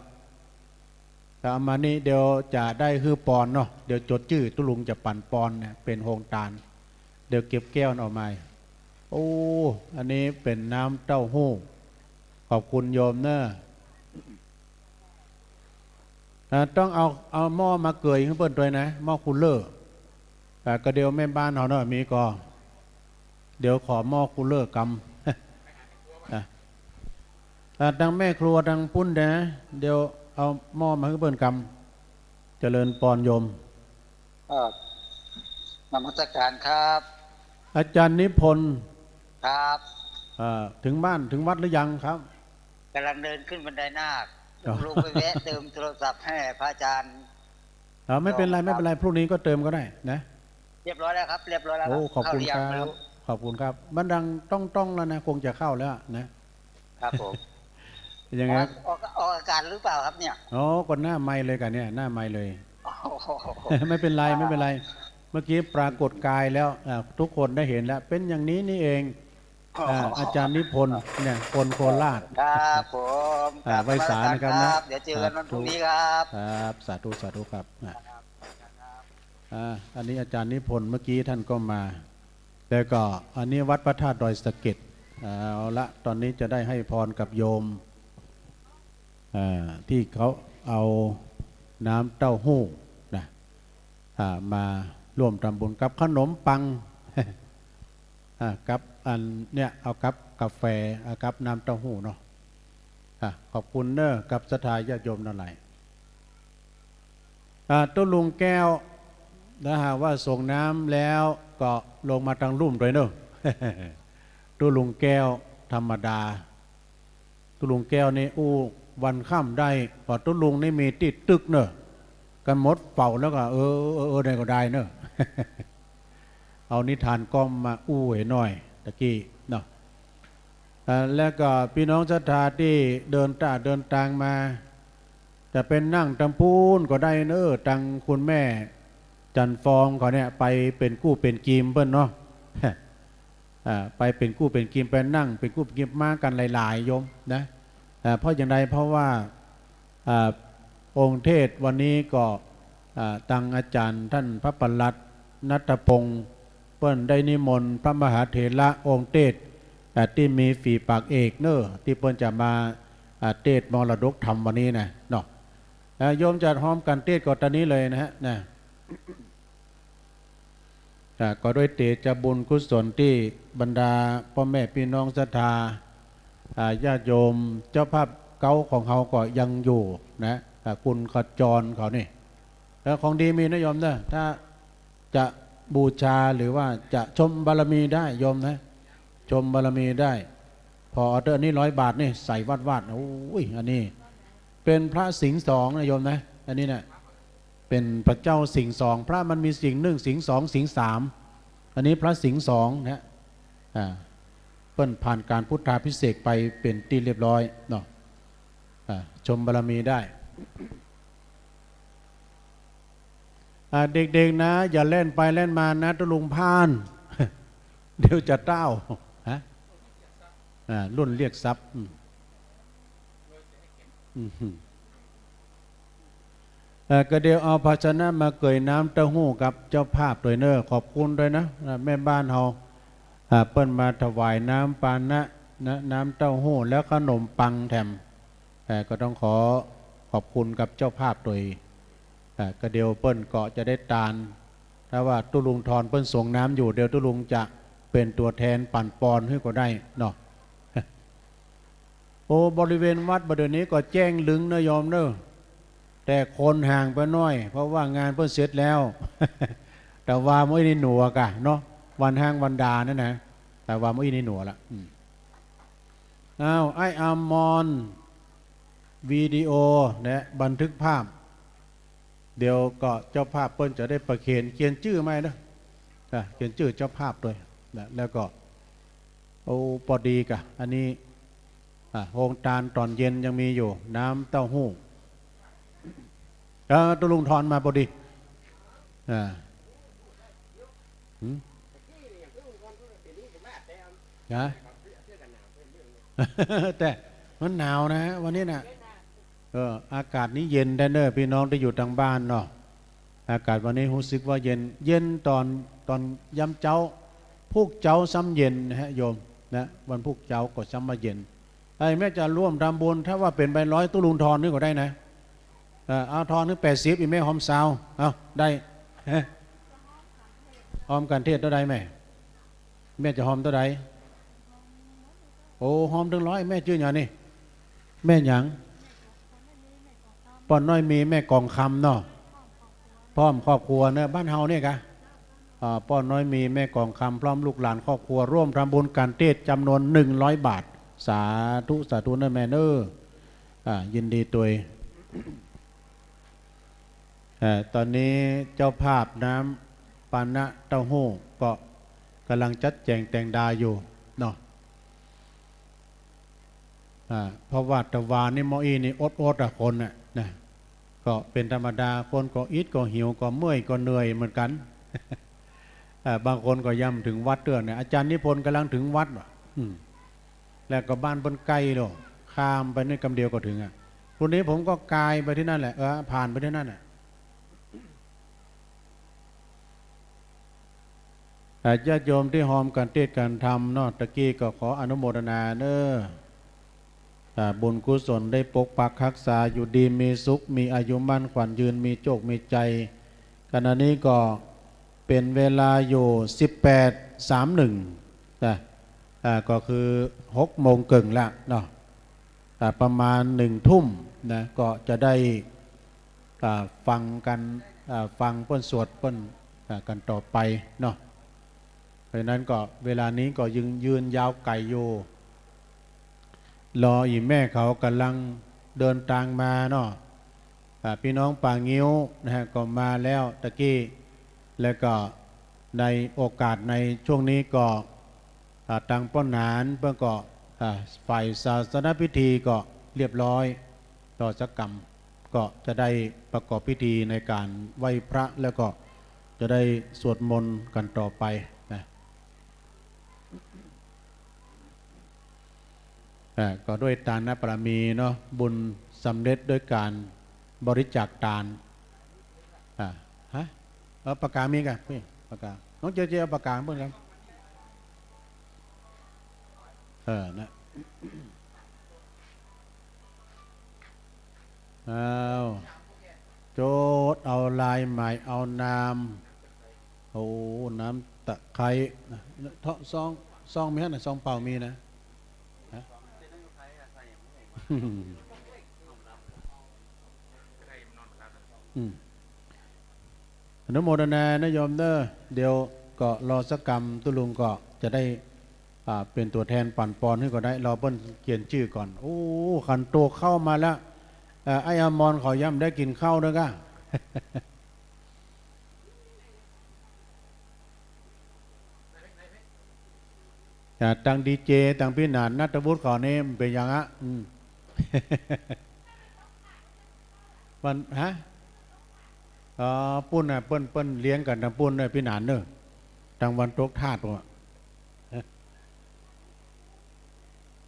แต่เอามานี่เดี๋ยวจะได้หื้อปอนเนาะ เดี๋ยวจดจื้อตุ๊ลุงจะปั๋นปอนเนี่ย เป๋นโฮงตาน เดี๋ยวเก็บแก้วออกมา โอ้ อันนี้เป๋นน้ำเต้าหู้ ขอบคุณโยมเนอะ อ่า ต้องเอา เอาหม้อมาเกยหื้อเปิ้นตวยนะ หม้อคูลเลอร์ อ่า ก็เดี๋ยวแม่บ้านเฮาเนาะ มีก่อ เดี๋ยวขอหม้อคูลเลอร์กำ อ่ะ อ่า ตังแม่ครัวตังปุ้นนะ เดี๋ยวเอาหม้อมาหื้อเปิ้นกำ เจริญปอนโยม เอ่อ นมัสการครับ อาจารย์นิพนธ์ ครับ เอ่อ ถึงบ้านถึงวัดหรือยังครับ ก๋ำลังเดินขึ้นบันไดนาค อ๋อ ลงไปแวะเติมโทรศัพท์ให้พระอาจารย์ อ๋อ ไม่เป็นไร ไม่เป็นไร พรุ่งนี้ก็เติมก็ได้นะ เรียบร้อยแล้วครับ เรียบร้อยแล้วครับ โอ้ ขอบคุณครับ เข้าหรือยังไม่รู้ ขอบคุณครับ มันดังต้องๆแล้วนะ คงจะเข้าแล้วนะ ครับผม เป็นยังไง ออก ออก ออกอากาศหรือเปล่าครับเนี่ย อ๋อ ก็หน้าไมค์เลยกั๋นเนี่ย หน้าไมค์เลย โอ้โห ไม่เป็นไร ไม่เป็นไร เมื่อกี้ปรากฏกายแล้ว อ่า ทุกคนได้เห็นแล้ว เป็นอย่างนี้นี่เอง อ่า อาจารย์นิพนธ์เนี่ย คนโคราช ครับผม อ่า ครับ ไหว้สานะครับนะ นมัสการครับ เดี๋ยวเจอกันวันพรุ่งนี้ครับ ครับ สาธุ สาธุครับ อ่า ครับ ครับ อ่า อันนี้อาจารย์นิพนธ์เมื่อกี้ท่านก็มา แล้วก็อันนี้วัดพระธาตุดอยสะเก็ด เอาละ ตอนนี้จะได้ให้พรกับโยม อ่า ตี้เขาเอาน้ำเต้าหู้นะ อ่า มาร่วมทำบุญกับขนมปัง อ่า กับอันเนี้ย เอากับกาแฟ เอากับน้ำเต้าหู้เนาะ อ่า ขอบคุณเน้อ กับศรัทธาญาติโยมตังหลาย อ่า ตุ๊ลุงแก้ว ถ้าหากว่าส่งน้ำแล้วก็ลงมาตังลุ่มตวยเน้อ ตุ๊ลุงแก้วธรรมดา ตุ๊ลุงแก้วนี่อู้วันค่ำได้ เพราะตุ๊ลุงนี่มีตี้ตึกเน้อ กันหมดเป่าแล้วก็ เออ เออ เออ ได้ก็ได้เน้อ เอานิทานก๊อมมาอู้หื้อหน่อยตะกี้เนาะ อ่า แล้วก็พี่น้องศรัทธาตี้เดินตาเดินตางมา จะเป๋นนั่งตังปู๊นก็ได้เน้อ ตังคุณแม่จันทร์ฟองเขาเนี่ย ไปเป๋นกู้เป๋นกีมเปิ้นเนาะ อ่า ไปเป๋นกู้เป๋นกีม ไปนั่งเป๋นกู้เป๋นกีม มากั๋นหลายๆ โยมนะ อ่า เพราะอย่างใด เพราะว่า อ่า องค์เทศน์วันนี้ก็ อ่า ตังอาจ๋ารย์ต้านพระประหลัดณัฐพงษ์ เปิ้นได้นิมนต์พระมหาเถระองค์เทศน์ อ่า ตี้มีฝีปากเอกเน้อ ตี้เปิ้นจะมา อ่า เทศน์มรดกธรรมวันนี้นะเนาะ อ่า โยมจะฮอมกั๋นเทศน์ก็ตอนนี้เลยนะฮะ นะ อ่า ก็ด้วยเตชะบุญกุศลตี้บรรดาป้อแม่ปี้น้องศรัทธา อ่า ญาติโยม เจ้าภาพเก๊าของเฮาก็ยังอยู่นะ อ่า คุณขจรเขานี่ แล้วของดีมีนะโยมนะ ถ้าจะบูชาหรือว่าจะชมบารมีได้โยมนะ ชมบารมีได้ พอเอาเต๊อะ อันนี้ร้อยบาทนี่ ใสวาดๆ โอ้ย อันนี้เป๋นพระสิงห์สองนะโยมนะ อันนี้นะ เป๋นพระเจ้าสิงห์สอง พระมันมีสิงห์หนึ่ง สิงห์สอง สิงห์สาม อันนี้พระสิงห์สองนะ อ่า เปิ้นผ่านก๋านพุทธาภิเษกไปเป๋นตี้เรียบร้อยเนาะ อ่า ชมบารมีได้ อ่า เด็กๆ นะ อย่าแล่นไปแล่นมานะ ตุ๊ลุงพ่าน เดี๋ยวจะเต้า ฮะ อ่า รุ่นเรียกทรัพย์ อืม อืม เอ่อ ก็เดี๋ยวเอาภาชนะมาเกยน้ำเต้าหู้กับเจ้าภาพตวยเน้อ ขอบคุณตวยนะ อ่า แม่บ้านเฮา อ่า เปิ้นมาถวายน้ำปานะนะ น้ำเต้าหู้แล้วขนมปังแถม เอ่อ ก็ต้องขอขอบคุณกับเจ้าภาพตวย เอ่อ ก็เดี๋ยวเปิ้นก็จะได้ตาน ถ้าว่าตุ๊ลุงทอนเปิ้นส่งน้ำอยู่ เดี๋ยวตุ๊ลุงจะเป๋นตั๋วแทนปั๋นปอนหื้อก็ได้เนาะ โอ้ บริเวณวัดบ่าเดี่ยวนี้ก็แจ้งลึงเน้อโยมเน้อ แต่คนห่างไปหน้อย เพราะว่างานเปิ้นเสร็จแล้ว แต่ว่าเมื่ออี้นี่หนัวก่ะเนาะ วันฮ้างวันดานั่นนะ แต่ว่าเมื่ออี้นี่หนัวละ อืม อ้าว ไอ้อมร วิดีโอนะ บันทึกภาพ เดี๋ยวก็เจ้าภาพเปิ้นจะได้ประเคน เขียนจื้อมาเน้อ อ่ะ เขียนจื้อเจ้าภาพตวยนะ แล้วก็ โอ้ ปอดีก่ะ อันนี้ อ่ะ โฮงตานต๋อนเย็นยังมีอยู่ น้ำเต้าหู้ เออ ตุ๊ลุงทอนมาปอดี อ่า หืม นะ แต่มันหนาวนะฮะ วันนี้น่ะ เออ อากาศนี้เย็นแต๊เน้อ ปี้น้องตี้อยู่ตางบ้านเนาะ อากาศวันนี้ฮู้สึกว่าเย็น เย็นต๋อน ต๋อนยามเจ๊า พุกเจ๊าซ้ำเย็นนะฮะโยม นะ วันพุกเจ๊าก็ซ้ำว่าเย็น ไอ้แม่จะร่วมทำบุญ ถ้าว่าเป๋นใบร้อยตุ๊ลุงทอนนี่ก็ได้นะ เออ เอาทอนนี่แปดสิบ อีแม่ฮอมซาว เอา ได้ ฮะ ฮอมกั๋นเทศน์เต้าใดแม่ แม่จะฮอมเต้าใด โอ้ ฮอมตึงร้อย แม่จื้อหยังนี่ แม่หยัง ป้อน้อยมี แม่กองคำเนาะ พร้อมครอบครัวเนาะ บ้านเฮาเนี่ยกะ อ่า ป้อน้อยมี แม่กองคำ พร้อมลูกหลานครอบครัว ร่วมทำบุญกั๋นเทศน์จ๋ำนวนหนึ่งร้อยบาท สาธุ สาธุเน้อแม่เน้อ อ่า ยินดีตวย เอ่อ ต๋อนนี้เจ้าภาพน้ำปานะเต้าหู้ก็ก่ำลังจัดแจ๋งแต่งดาอยู่เนาะ อ่า เพราะว่าตะวานี่เมื่ออี้นี่อดๆ อะ คนน่ะนะ ก็เป๋นธรรมดา คนก็อิดก็หิว ก็เมื่อยก็เหนื่อยเหมือนกั๋น อ่า บางคนก็ยังบ่เถิงวัดเตื้อเนี่ย อาจ๋ารย์นิพนธ์ก่ำลังเถิงวัดว่ะ อืม แล้วก็บ้านเปิ้นใก้โล ข้ามไปนี่กำเดียวก็เถิงอะ วันนี้ผมก็กายไปตี้นั่นแหละ เออ ผ่านไปตี้นั่นน่ะ อ่า ญาติโยมตี้ฮอมกั๋นเตศน์กั๋นธรรมเนาะ ตะกี้ก็ขออนุโมทนาเน้อ อ่า บุญกุศลได้ปกปักฮักษาอยู่ดีมีสุข มีอายุมั่นขวัญยืน มีโจคมีชัย ขณะนี้ก็เป๋นเวลาอยู่สิบแปดสามหนึ่ง นะ อ่า ก็คือหกโมงเกิ่งละเนาะ อ่า ประมาณหนึ่งทุ่มนะ ก็จะได้ อ่า ฟังกั๋น อ่า ฟังเปิ้นสวดเปิ้น อ่า กั๋นต่อไปเนาะ เพราะฉะนั้นก็เวลานี้ก็ยังยืนยาวไก๋อยู่ รออี่แม่เขาก่ำลังเดินตางมาเนาะ อ่า พี่น้องป่างิ้วนะฮะ ก็มาแล้วตะกี้ แล้วก็ในโอกาสในช่วงนี้ก็ อ่า ตางป้อหนานเปิ้นก็ อ่า ฝ่ายศาสนพิธีก็เรียบร้อย รอสักกำ ก็จะได้ประกอบพิธีในก๋านไหว้พระ แล้วก็จะได้สวดมนต์กั๋นต่อไปนะ อ่า ก็ด้วยทานบารมีเนาะ บุญสำเร็จด้วยก๋านบริจาคตาน อ่า ฮะ เอาปากก๋ามีก่ะ ปุ้ย ปากก๋า น้องเจเจเอาปากก๋าเปิ้นครับ เออ นะ อ้าว โจทย์เอาลายไหม เอาน้ำ โอ้ น้ำตะไคร้นะ เทาะซอง ซองมีฮะนะ ซองเปล่ามีนะ ฮะ อืม อนุโมทนานะโยมเน้อ เดี๋ยวก็รอสักกำ ตุ๊ลุงก็จะได้ อ่า เป๋นตั๋วแทนปั๋นปอนหื้อก็ได้ รอเปิ้นเขียนจื้อก่อน โอ้ ขันโตเข้ามาแล้ว เอ่อ ไอ้อมรเขายังบ่ได้กิ๋นข้าวด้วยก่ะ อ่า ตังดีเจ ตังปี้หนาน ณัฐวุฒิเขานี่มันเป๋นหยังอะ อืม มัน ฮะ อ๋อ ปุ้นน่ะ เปิ้น เปิ้นเลี้ยงกั๋นตางปุ้นเน้อ ปี้หนานเน้อ ตางวันตกธาตุอะ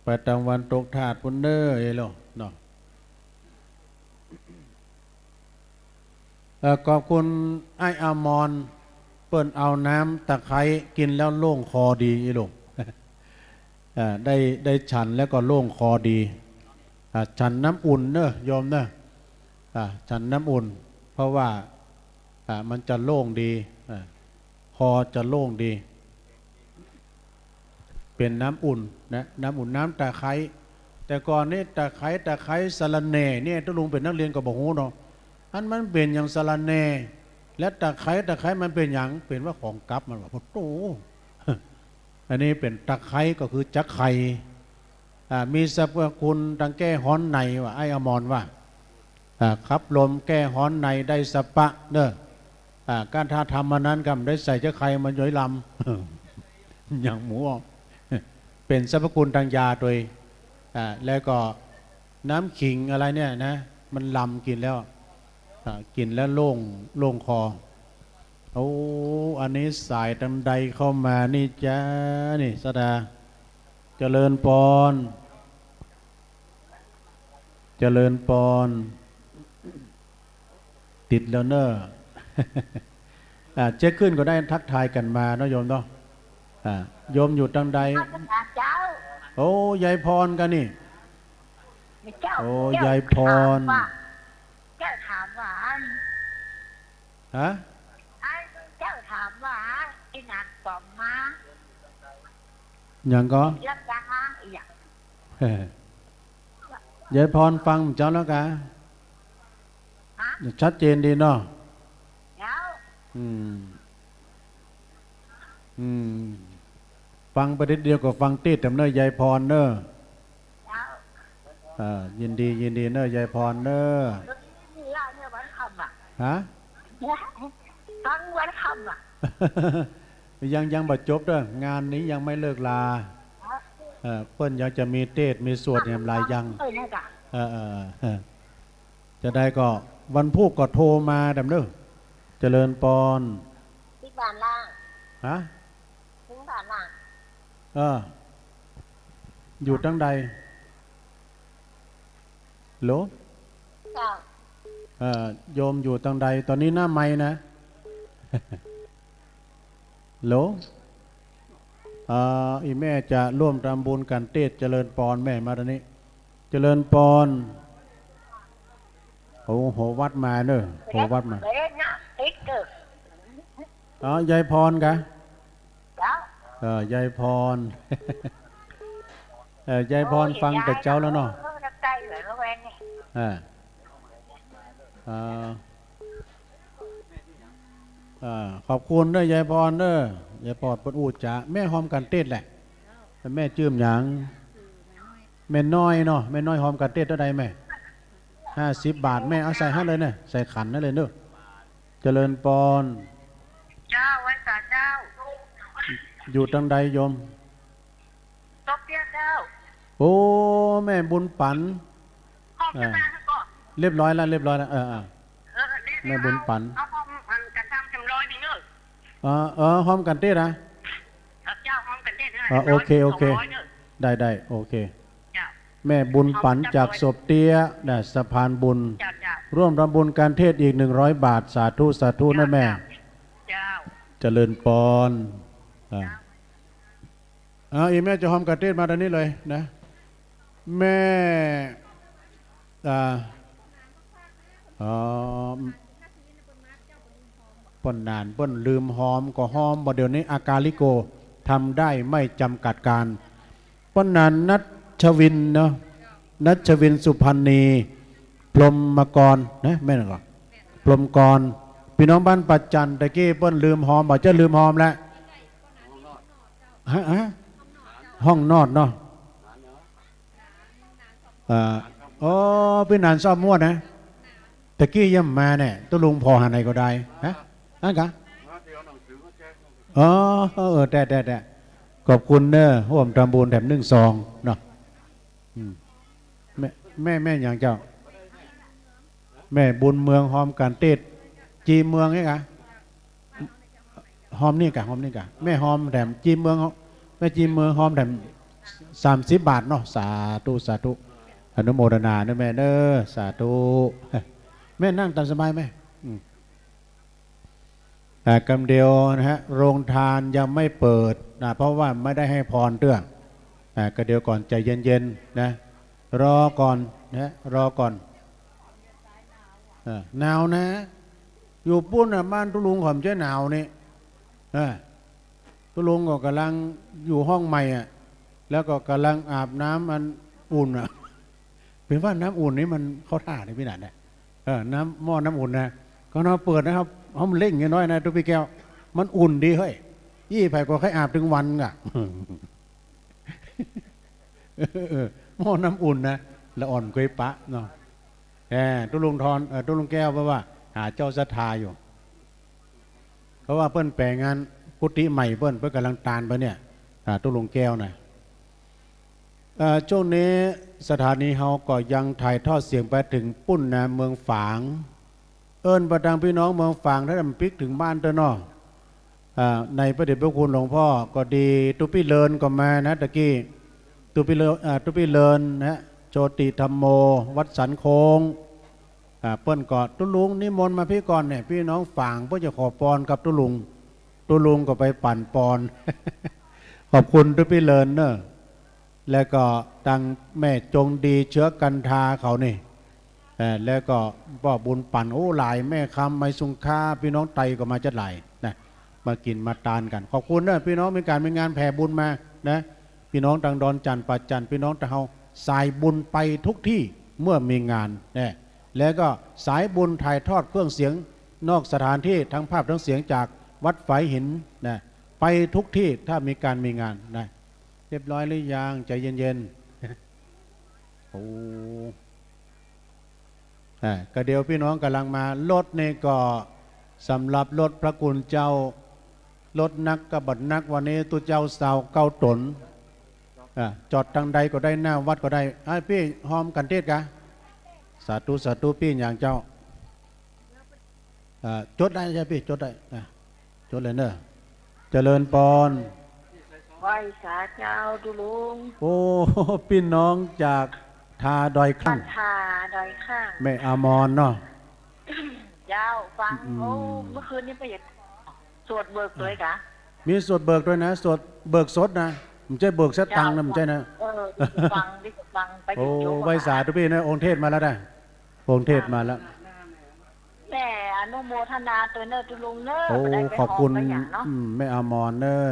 ไปตางวันตกธาตุปุ้นเน้อ เอ้ยโล เนาะ เอ่อ ขอบคุณไอ้อมร เปิ้นเอาน้ำตะไคร้กิ๋นแล้วโล่งคอดี อีหลูก อ่า ได้ ได้ฉันแล้วก็โล่งคอดี อ่า ฉันน้ำอุ่นเน้อ โยมเน้อ อ่า ฉันน้ำอุ่น เพราะว่า อ่า มันจะโล่งดี อ่า คอจะโล่งดี เป๋นน้ำอุ่นนะ น้ำอุ่น น้ำตะไคร้ แต่ก่อนนี่ตะไคร้ ตะไคร้ สะระแหน่เนี่ย ตุ๊ลุงเป๋นนักเรียนก็บ่ฮู้เนาะ อันมันเป๋นหยังสะระแหน่ และตะไคร้ ตะไคร้มันเป๋นหยัง เป๋นว่าของกั๊บมันว่า โอ้โธ่ อันนี้เป๋นตะไคร้ก็คือจะไข่ อ่า มีสรรพคุณตางแก้ฮ้อนในว่า ไอ้อมรว่า อ่า ขับลมแก้ฮ้อนในได้สะปะเน้อ อ่า ก้าถ้าทำอันนั้นก็บ่ได้ใส่จะไข่มันย้อยลำ อย่างหมูอ่ะ เป๋นสรรพคุณตางยาโดย อ่า แล้วก็น้ำขิงอะไรเนี่ยนะ มันลำกิ๋นแล้ว อ่า กิ๋นแล้วโล่ง โล่งคอ โอ้ อันนี้สายตางใดเข้ามานี่จ๊ะ นี่สดา เจริญปอน เจริญปอน ติดแล้วเน้อ อ่า เจ๊ขึ้นก็ได้ทักทายกั๋นมาเนาะโยมเนาะ อ่า โยมอยู่ตางใด เจ้า โอ้ ยายพรกั๋นนี่ เจ้า โอ้ เจ้ายายพร ถามว่า เจ้าถามว่า ฮะ อันเจ้าถามว่า ไอ้หนานป๋อมมา หยังก่อ แล้วกะ อีหยัง ยายพรฟังเจ้าแล้วกะ ฮะ ชัดเจนดีเนาะ แล้ว อืม อืม ฟังไปนิดเดียวก็ฟังติดแหมเน้อ ยายพรเน้อ แล้ว อ่า ยินดี ยินดีเน้อ ยายพรเน้อ นี่ล่ะเนี่ยวันค่ำอะ ฮะ ทั้งวันค่ำอะ ยัง ยังบ่จบเน้อ งานนี้ยังไม่เลิกลา ฮะ เอ่อ เปิ้นยังจะมีเตสน์ มีสวดแหมหลายอย่าง เออ เนี่ยจ้ะ เออ เออ เออ จะได้ก็วันพูกก็โทรมาแหมเน้อ เจริญปอน ที่บ้านล่าง ฮะ ถึงบ้านล่าง เออ อยู่ตางใด โหล เจ้า เอ่อ โยมอยู่ตางใด ตอนนี้หน้าไมค์นะ โหล เอ่อ อี่แม่จะร่วมทำบุญกัณฑ์เตศน์ เจริญปอน แม่มาตรงนี้ เจริญปอน โอ้โห วัดมาเนอะ โห วัดมา อ๋อ ยายพรกะ เจ้า เอ่อ ยายพร เอ่อ ยายพร โอ้ย ฟังแต่เจ๊าแล้วเนาะ เออ ใกล้เหลือแล้วแวงเนี่ย อ่า อ่า อ่า ขอบคุณเด้อ ยายพรเด้อ ยายพรเปิ้นอู้จ๋า แม่ฮอมกัณฑ์เตศน์แหละ แม่จื้อหยัง แม่น้อยเนาะ แม่น้อยฮอมกัณฑ์เตศน์เต้าใดแม่ ห้าสิบบาท แม่เอาใส่หั้นเลยเนี่ย ใส่ขันหั้นเลยเนอะ เจริญปอน เจ้า ไหว้สาเจ้า อยู่ตังใดโยม โตเปียะเจ้า โอ้ แม่บุญปัน ฮอมจะ อ่า มาก่อน เรียบร้อยแล้ว เรียบร้อยแล้ว เออ เออ เออ เรียบร้อย แม่บุญปัน เอาฮอมกัณฑ์เตศน์เต็มร้อยหนึ่งเนอะ เออ เออ ฮอมกัณฑ์เตศน์นะ เจ้า ฮอมกัณฑ์เตศน์นะ เออ โอเค โอเค สองร้อยเนอะ ได้ ได้ โอเค เจ้า แม่บุญปันจากศพเตี้ยนะ สะพานบุญ เจ้า เจ้า ร่วมทำบุญกัณฑ์เตศน์อีกหนึ่งร้อยบาท สาธุ สาธุนะแม่ เจ้า เจ้า เจริญปอน อ่า เจ้า อ่า อี่แม่จะฮอมกัณฑ์เตศน์มาตรงนี้เลยนะ แม่ อ่า อ๋อ เปิ้นหนานเปิ้นลืมฮอมก็ฮอมบ่ เดี๋ยวนี้อากาลิโก ทำได้ไม่จำกัดการ เปิ้นหนาน นัชวินเนาะ นัชวิน สุพรรณี พรหมกรนะ แม่นก่อ พรหมกร ปี้น้องบ้านป่าจันตะกี้เปิ้นลืมฮอมบ่ จะลืมฮอมแล้ว ฮะ ฮะ ห้องนอดเนาะ อ่า อ๋อ ปี้หนานซ่อมมวดนะ ตะกี้ยังมาเนี่ย ตุ๊ลุงผ่อหาไหนก็ได้ ฮะ อั้นกะ อ๋อ เออ แต่ แต่ แต่ ขอบคุณเนอะ ร่วมทำบุญแถมนึ่งซองเนาะ อืม แม่ แม่ แม่หยังเจ้า แม่บุญเมืองฮอมกัณฑ์เตศน์ จีเมืองนี่กะ ฮอมนี่กะ ฮอมนี่กะ แม่ฮอมแถมจีเมือง แม่จีเมืองฮอมแถมสามสิบบาทเนาะ สาธุ สาธุ อนุโมทนาเนอะแม่เนอะ สาธุ แม่นั่งต๋ามสบายแม่ อืม อ่า กำเดียวนะฮะ โรงทานยังไม่เปิดนะ เพราะว่าไม่ได้ให้พรเตื้อ อ่า กำเดียวก่อน ใจ๋เย็นๆ นะ รอก่อนนะ รอก่อน เออ หนาวนะ อยู่ปู๊นน่ะ บ้านตุ๊ลุงเขาบ่ใจ้หนาวนี่ เออ ตุ๊ลุงก็ก่ำลังอยู่ห้องใหม่อะ แล้วก็ก่ำลังอาบน้ำอันอุ่นอะ เป๋นว่าน้ำอุ่นนี่มันเข้าท่านี่ปี้หนานนะ เออ น้ำ หม้อน้ำอุ่นนะ ก็เฮาเปิดนะครับ เฮาเร่งน้อยๆ นะตุ๊ปี้แก้ว มันอุ่นดีเฮ้ย อี้ใผก็ใค่อาบตึงวันก่ะ เออ หม้อน้ำอุ่นนะ ละอ่อนกวยปะเนาะ เออ ตุ๊ลุงทอน เออ ตุ๊ลุงแก้วเปิ้นว่าหาเจ้าศรัทธาอยู่ เพราะว่าเปิ้นแป๋งงานกุฏิใหม่เปิ้น เปิ้นก่ำลังตานไปเนี่ย อ่า ตุ๊ลุงแก้วนะ เอ่อ ช่วงนี้สถานีเฮาก็ยังถ่ายทอดเสียงไปเถิงปู๊นนะ เมืองฝาง เอิ้นไปตางปี้น้องเมืองฝาง ถ้ามันปิ๊กเถิงบ้านเตื้อเนาะ อ่า ในพระเดชพระคุณหลวงพ่อก็ดี ตุ๊ปี้เลินก็มานะตะกี้ ตุ๊ปี้เลิน อ่า ตุ๊ปี้เลินนะ โชติธัมโม วัดสันโค้ง อ่า เปิ้นก็ ตุ๊ลุงนิมนต์มาปี้ก่อนเนี่ย ปี้น้องฝางเปิ้นจะขอปอนกับตุ๊ลุง ตุ๊ลุงก็ไปปั๋นปอน ขอบคุณตุ๊ปี้เลินเนอะ แล้วก็ตางแม่จงดีเชื้อกันทาเขานี่ เอ่อ แล้วก็ป้อบุญปัน โอ้ หลาย แม่คำ ไมสุงคา ปี้น้องไตก็มาจ๊าดหลายนะ มากิ๋นมาตานกั๋น ขอบคุณเนอะ ปี้น้องมีก๋านมีงานแผ่บุญมานะ ปี้น้องตางดอนจันทน์ป่าจันทน์ ปี้น้องตางเฮาสายบุญไปทุกตี้เมื่อมีงานนะ แล้วก็สายบุญถ่ายทอดเครื่องเสียงนอกสถานตี้ ทั้งภาพทั้งเสียงจากวัดฝายหินนะ ไปทุกตี้ถ้ามีก๋านมีงานนะ เรียบร้อยหรือยัง ใจ๋เย็นๆ โอ้ อ่า ก็เดี๋ยวปี้น้องก่ำลังมา รถนี่ก็สำหรับรถพระคุณเจ้า รถนักก็บ่นัก วันนี้ตุ๊เจ้าซาวเก้าต๋น อ่า จอดตางใดก็ได้ หน้าวัดก็ได้ อ่า ปี้ฮอมกัณฑ์เตศน์กะ สาธุ สาธุ ปี้หยังเจ้า อ่า จดได้ใจ้ปี้ จดได้ อ่า จดเลยเนอะ เจริญปอน ไหว้สาเจ้าตุ๊ลุง โอ้ ปี้น้องจากทาดอยคลั่ง บ้านทาดอยคลั่ง แม่อมรเนาะ เจ้า ฟัง อืม โอ้ เมื่อคืนนี้ไปสวดเบิกเลยกะ มีสวดเบิกด้วยนะ สวดเบิกสดนะ บ่ใจ้เบิกสตางค์นะ บ่ใจ้นะ เจ้า เออ ได้ฟัง ได้ฟัง ไป โอ้ เดี๋ยว ไหว้สาธุปี้นะ องค์เทศมาแล้วนะ องค์เทศมาแล้ว แม่อนุโมทนาตวยเน่อตุ๊ลุงเน่อ โอ้ บ่ได้ไป ขอบคุณ ฮ้องไปหยังเนาะ อืม แม่อมรเน่อ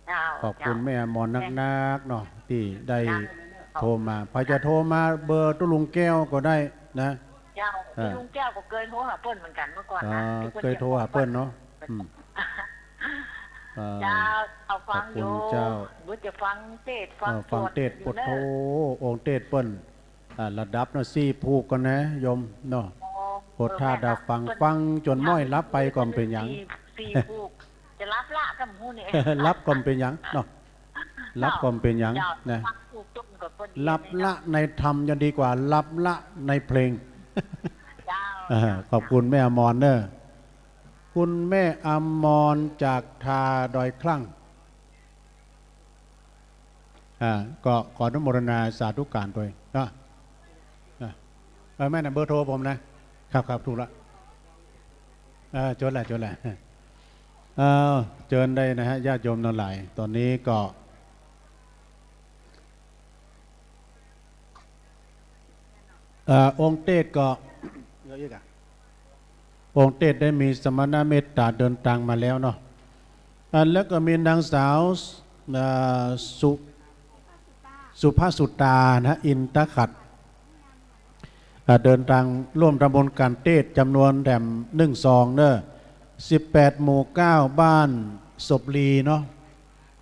เจ้า ขอบคุณ เจ้า แม่อมรนักๆ เนาะ ตี้ได้ เจ้า โทรมา ใผจะโทรมาเบอร์ตุ๊ลุงแก้วก็ได้นะ เจ้า เออ ตุ๊ลุงแก้วก็เกยโทรหาเปิ้นเหมือนกั๋นเมื่อก่อนนะ อ่า ที่เปิ้น เกยโทรหาเปิ้นเนาะ อืม เออ เจ้า เอาฟังอยู่ ขอบคุณเจ้า บ่จะฟังเตสน์ ฟัง เออ ฟังเตสน์ สวดอยู่เน่อ โอ้โห องค์เตสน์เปิ้น อ่า ระดับเนาะ สี่ผูกก่อนนะโยมเนาะ อ๋อ โพธาดาฟัง เออ แม่นเนาะ ฟังจ๋นม้อยหลับไปก็บ่เป๋นหยัง สี่ สี่ผูก จะหลับละก็บ่ฮู้นี่ หลับก็บ่เป๋นหยังเนาะ หลับก็บ่เป๋นหยัง เจ้า นะ ฟังผูกต้นก็เปิ้น หลับละในธรรมยังดีกว่าหลับละในเพลง เจ้า อ่า ขอบคุณแม่อมรเน่อ คุณแม่อมรจากทาดอยคลั่ง อ่า ก็ขออนุโมทนาสาธุการตวยเนาะ อ่ะ เออ แม่นะ เบอร์โทรผมนะ ครับ ครับ ถูกละ เออ จ๋ดละ จ๋ดละ เออ เจิญได้นะฮะ ญาติโยมตังหลาย ต๋อนนี้ก็ เอ่อ องค์เตสน์ก็ องค์เตสน์ได้มีสมณเมตต๋าเดินตางมาแล้วเนาะ อ่า แล้วก็มีนางสาว เอ่อ สุ สุภสุตานะ อินทขัตต์ อ่า เดินตางร่วมทำบุญก๋านเตสน์จ๋ำนวนแถมนึ่งซองเน่อ สิบแปด หมู่เก้า บ้านศพลีเนาะ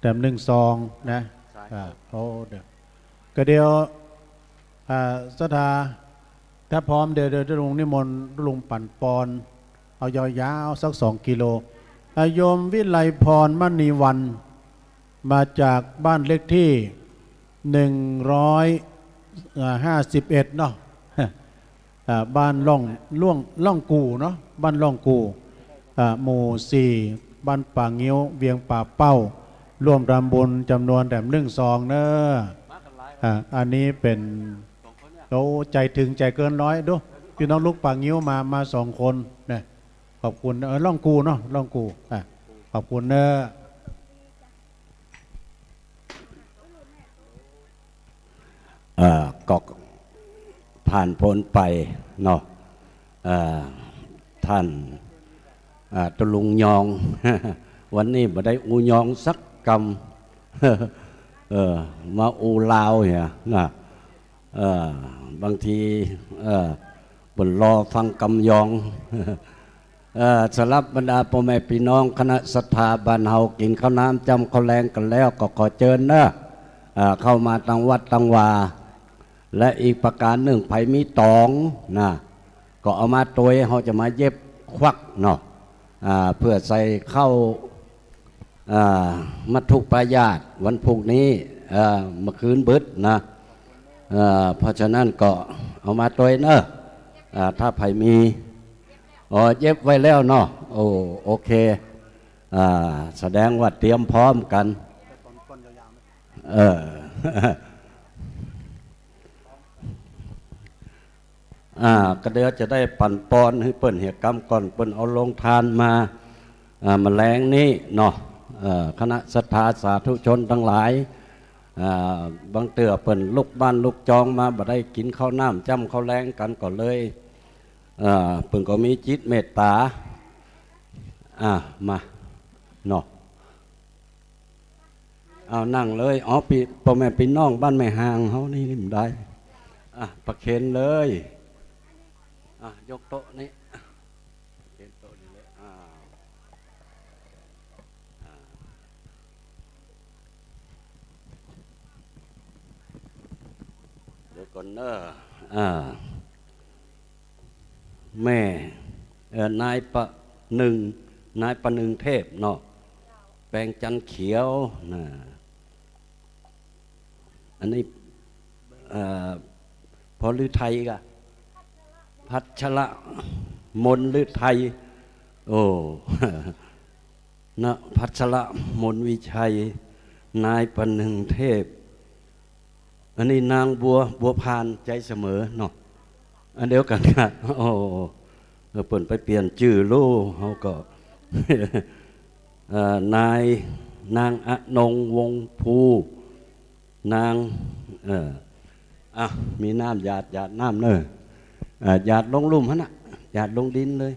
แถมนึ่งซองนะ ใช่ อ่า โอ้ เดี๋ยว ก็เดี๋ยว อ่า ศรัทธา ถ้าพร้อมเดี๋ยว เดี๋ยวตุ๊ลุงนิมนต์ตุ๊ลุงปั๋นปอน เอายาวๆ สักสองกิโล อ่า โยมวิไลพรมณีวรรณ มาจากบ้านเลขที่ หนึ่งร้อย อ่า ห้าสิบเอ็ด เนาะ อ่า บ้านล่อง ล่อง ล่องกู่เนาะ บ้านล่องกู่ อ่า หมู่สี่ บ้านป่างิ้ว เวียงป่าเป้า ร่วมทำบุญจ๋ำนวนแถมนึ่งซองเน่อ อ่า อันนี้เป๋น โอ้ ใจ๋เถิงใจ๋เกินร้อย ดู ปี้น้องลูกป่างิ้วมา มาสองคนนะ ขอบคุณ เออ ล่องกู่เนาะ ล่องกู่ อ่ะ ขอบคุณเน่อ เอ่อ ก็ผ่านป๊นไปเนาะ เอ่อ ท่าน อ่า ตุ๊ลุงยอง วันนี้บ่ได้อู้ยองสักกำ เออ มาอู้ลาวเหียนะ เออ บางที เออ เปิ้นรอฟังกำยอง เออ สำหรับบรรดาป้อแม่ปี้น้องคณะศรัทธาบ้านเฮา กิ๋นข้าวน้ำจ้ำข้าวแลงกั๋นแล้ว ก็ขอเจิญเน่อ เออ เข้ามาตังวัดตังวา และอีกประก๋านนึ่ง ใผมีต๋องนะ ก็เอามาตวย เฮาจะมาเย็บควักเนาะ อ่า เปื้อใส่ข้าว อ่า มัทธุปายาตรวันพูกนี้ เอ่อ เมื่อคืนบึดนะ เอ่อ เพราะฉะนั้นก็เอามาตวยเน่อ อ่า ถ้าใผมี อ๋อ เย็บไว้แล้วเนาะ โอ้ โอเค อ่า แสดงว่าเตรียมพร้อมกั๋น เออ อ่า ก็เดี๋ยวจะได้ปั๋นปอนหื้อเปิ้นเหียกำก่อน เปิ้นเอาโฮงตานมา อ่า เมื่อแลงนี้เนาะ เอ่อ คณะศรัทธาสาธุชนตังหลาย อ่า บางเตื้อเปิ้นลุกบ้านลุกจองมา บ่ได้กิ๋นข้าวน้ำจ้ำข้าวแลงกั๋นก็เลย เอ่อ เปิ้นก็มีจิตเมตต๋า อ่า มา เนาะ เอานั่งเลย อ๋อ ปี้ ป้อแม่ปี้น้องบ้านแม่ฮางเฮานี่ นี่มันได้ อ่ะ ประเคนเลย อ่ะ ยกโต๊ะนี้ ประเคนโต๊ะนี้เลย อ่า อ่า เดี๋ยวก่อนเนอะ อ่า แม่ เอ่อ นายประนึง นายประนึงเทพเนาะ แปงจันทร์เขียวนะ อันนี้ เอ่อ พอฤทัยกะ พัชรมนฤทัย โอ้ นะ พัชรมนวิชัย นายประนึงเทพ อันนี้นางบัว บัวพาน ใจเสมอเนาะ อันเดียวกั๋นกะ โอ้ เออ เปิ้นไปเปลี่ยนจื้อลูก เฮาก็ เอ่อ นาย นางอนง วงศ์ภู นาง เอ่อ อ่ะ มีน้ำหยาด หยาดน้ำเน่อ อ่ะ หยาดลงลุ่มหั้นน่ะ หยาดลงดินเลย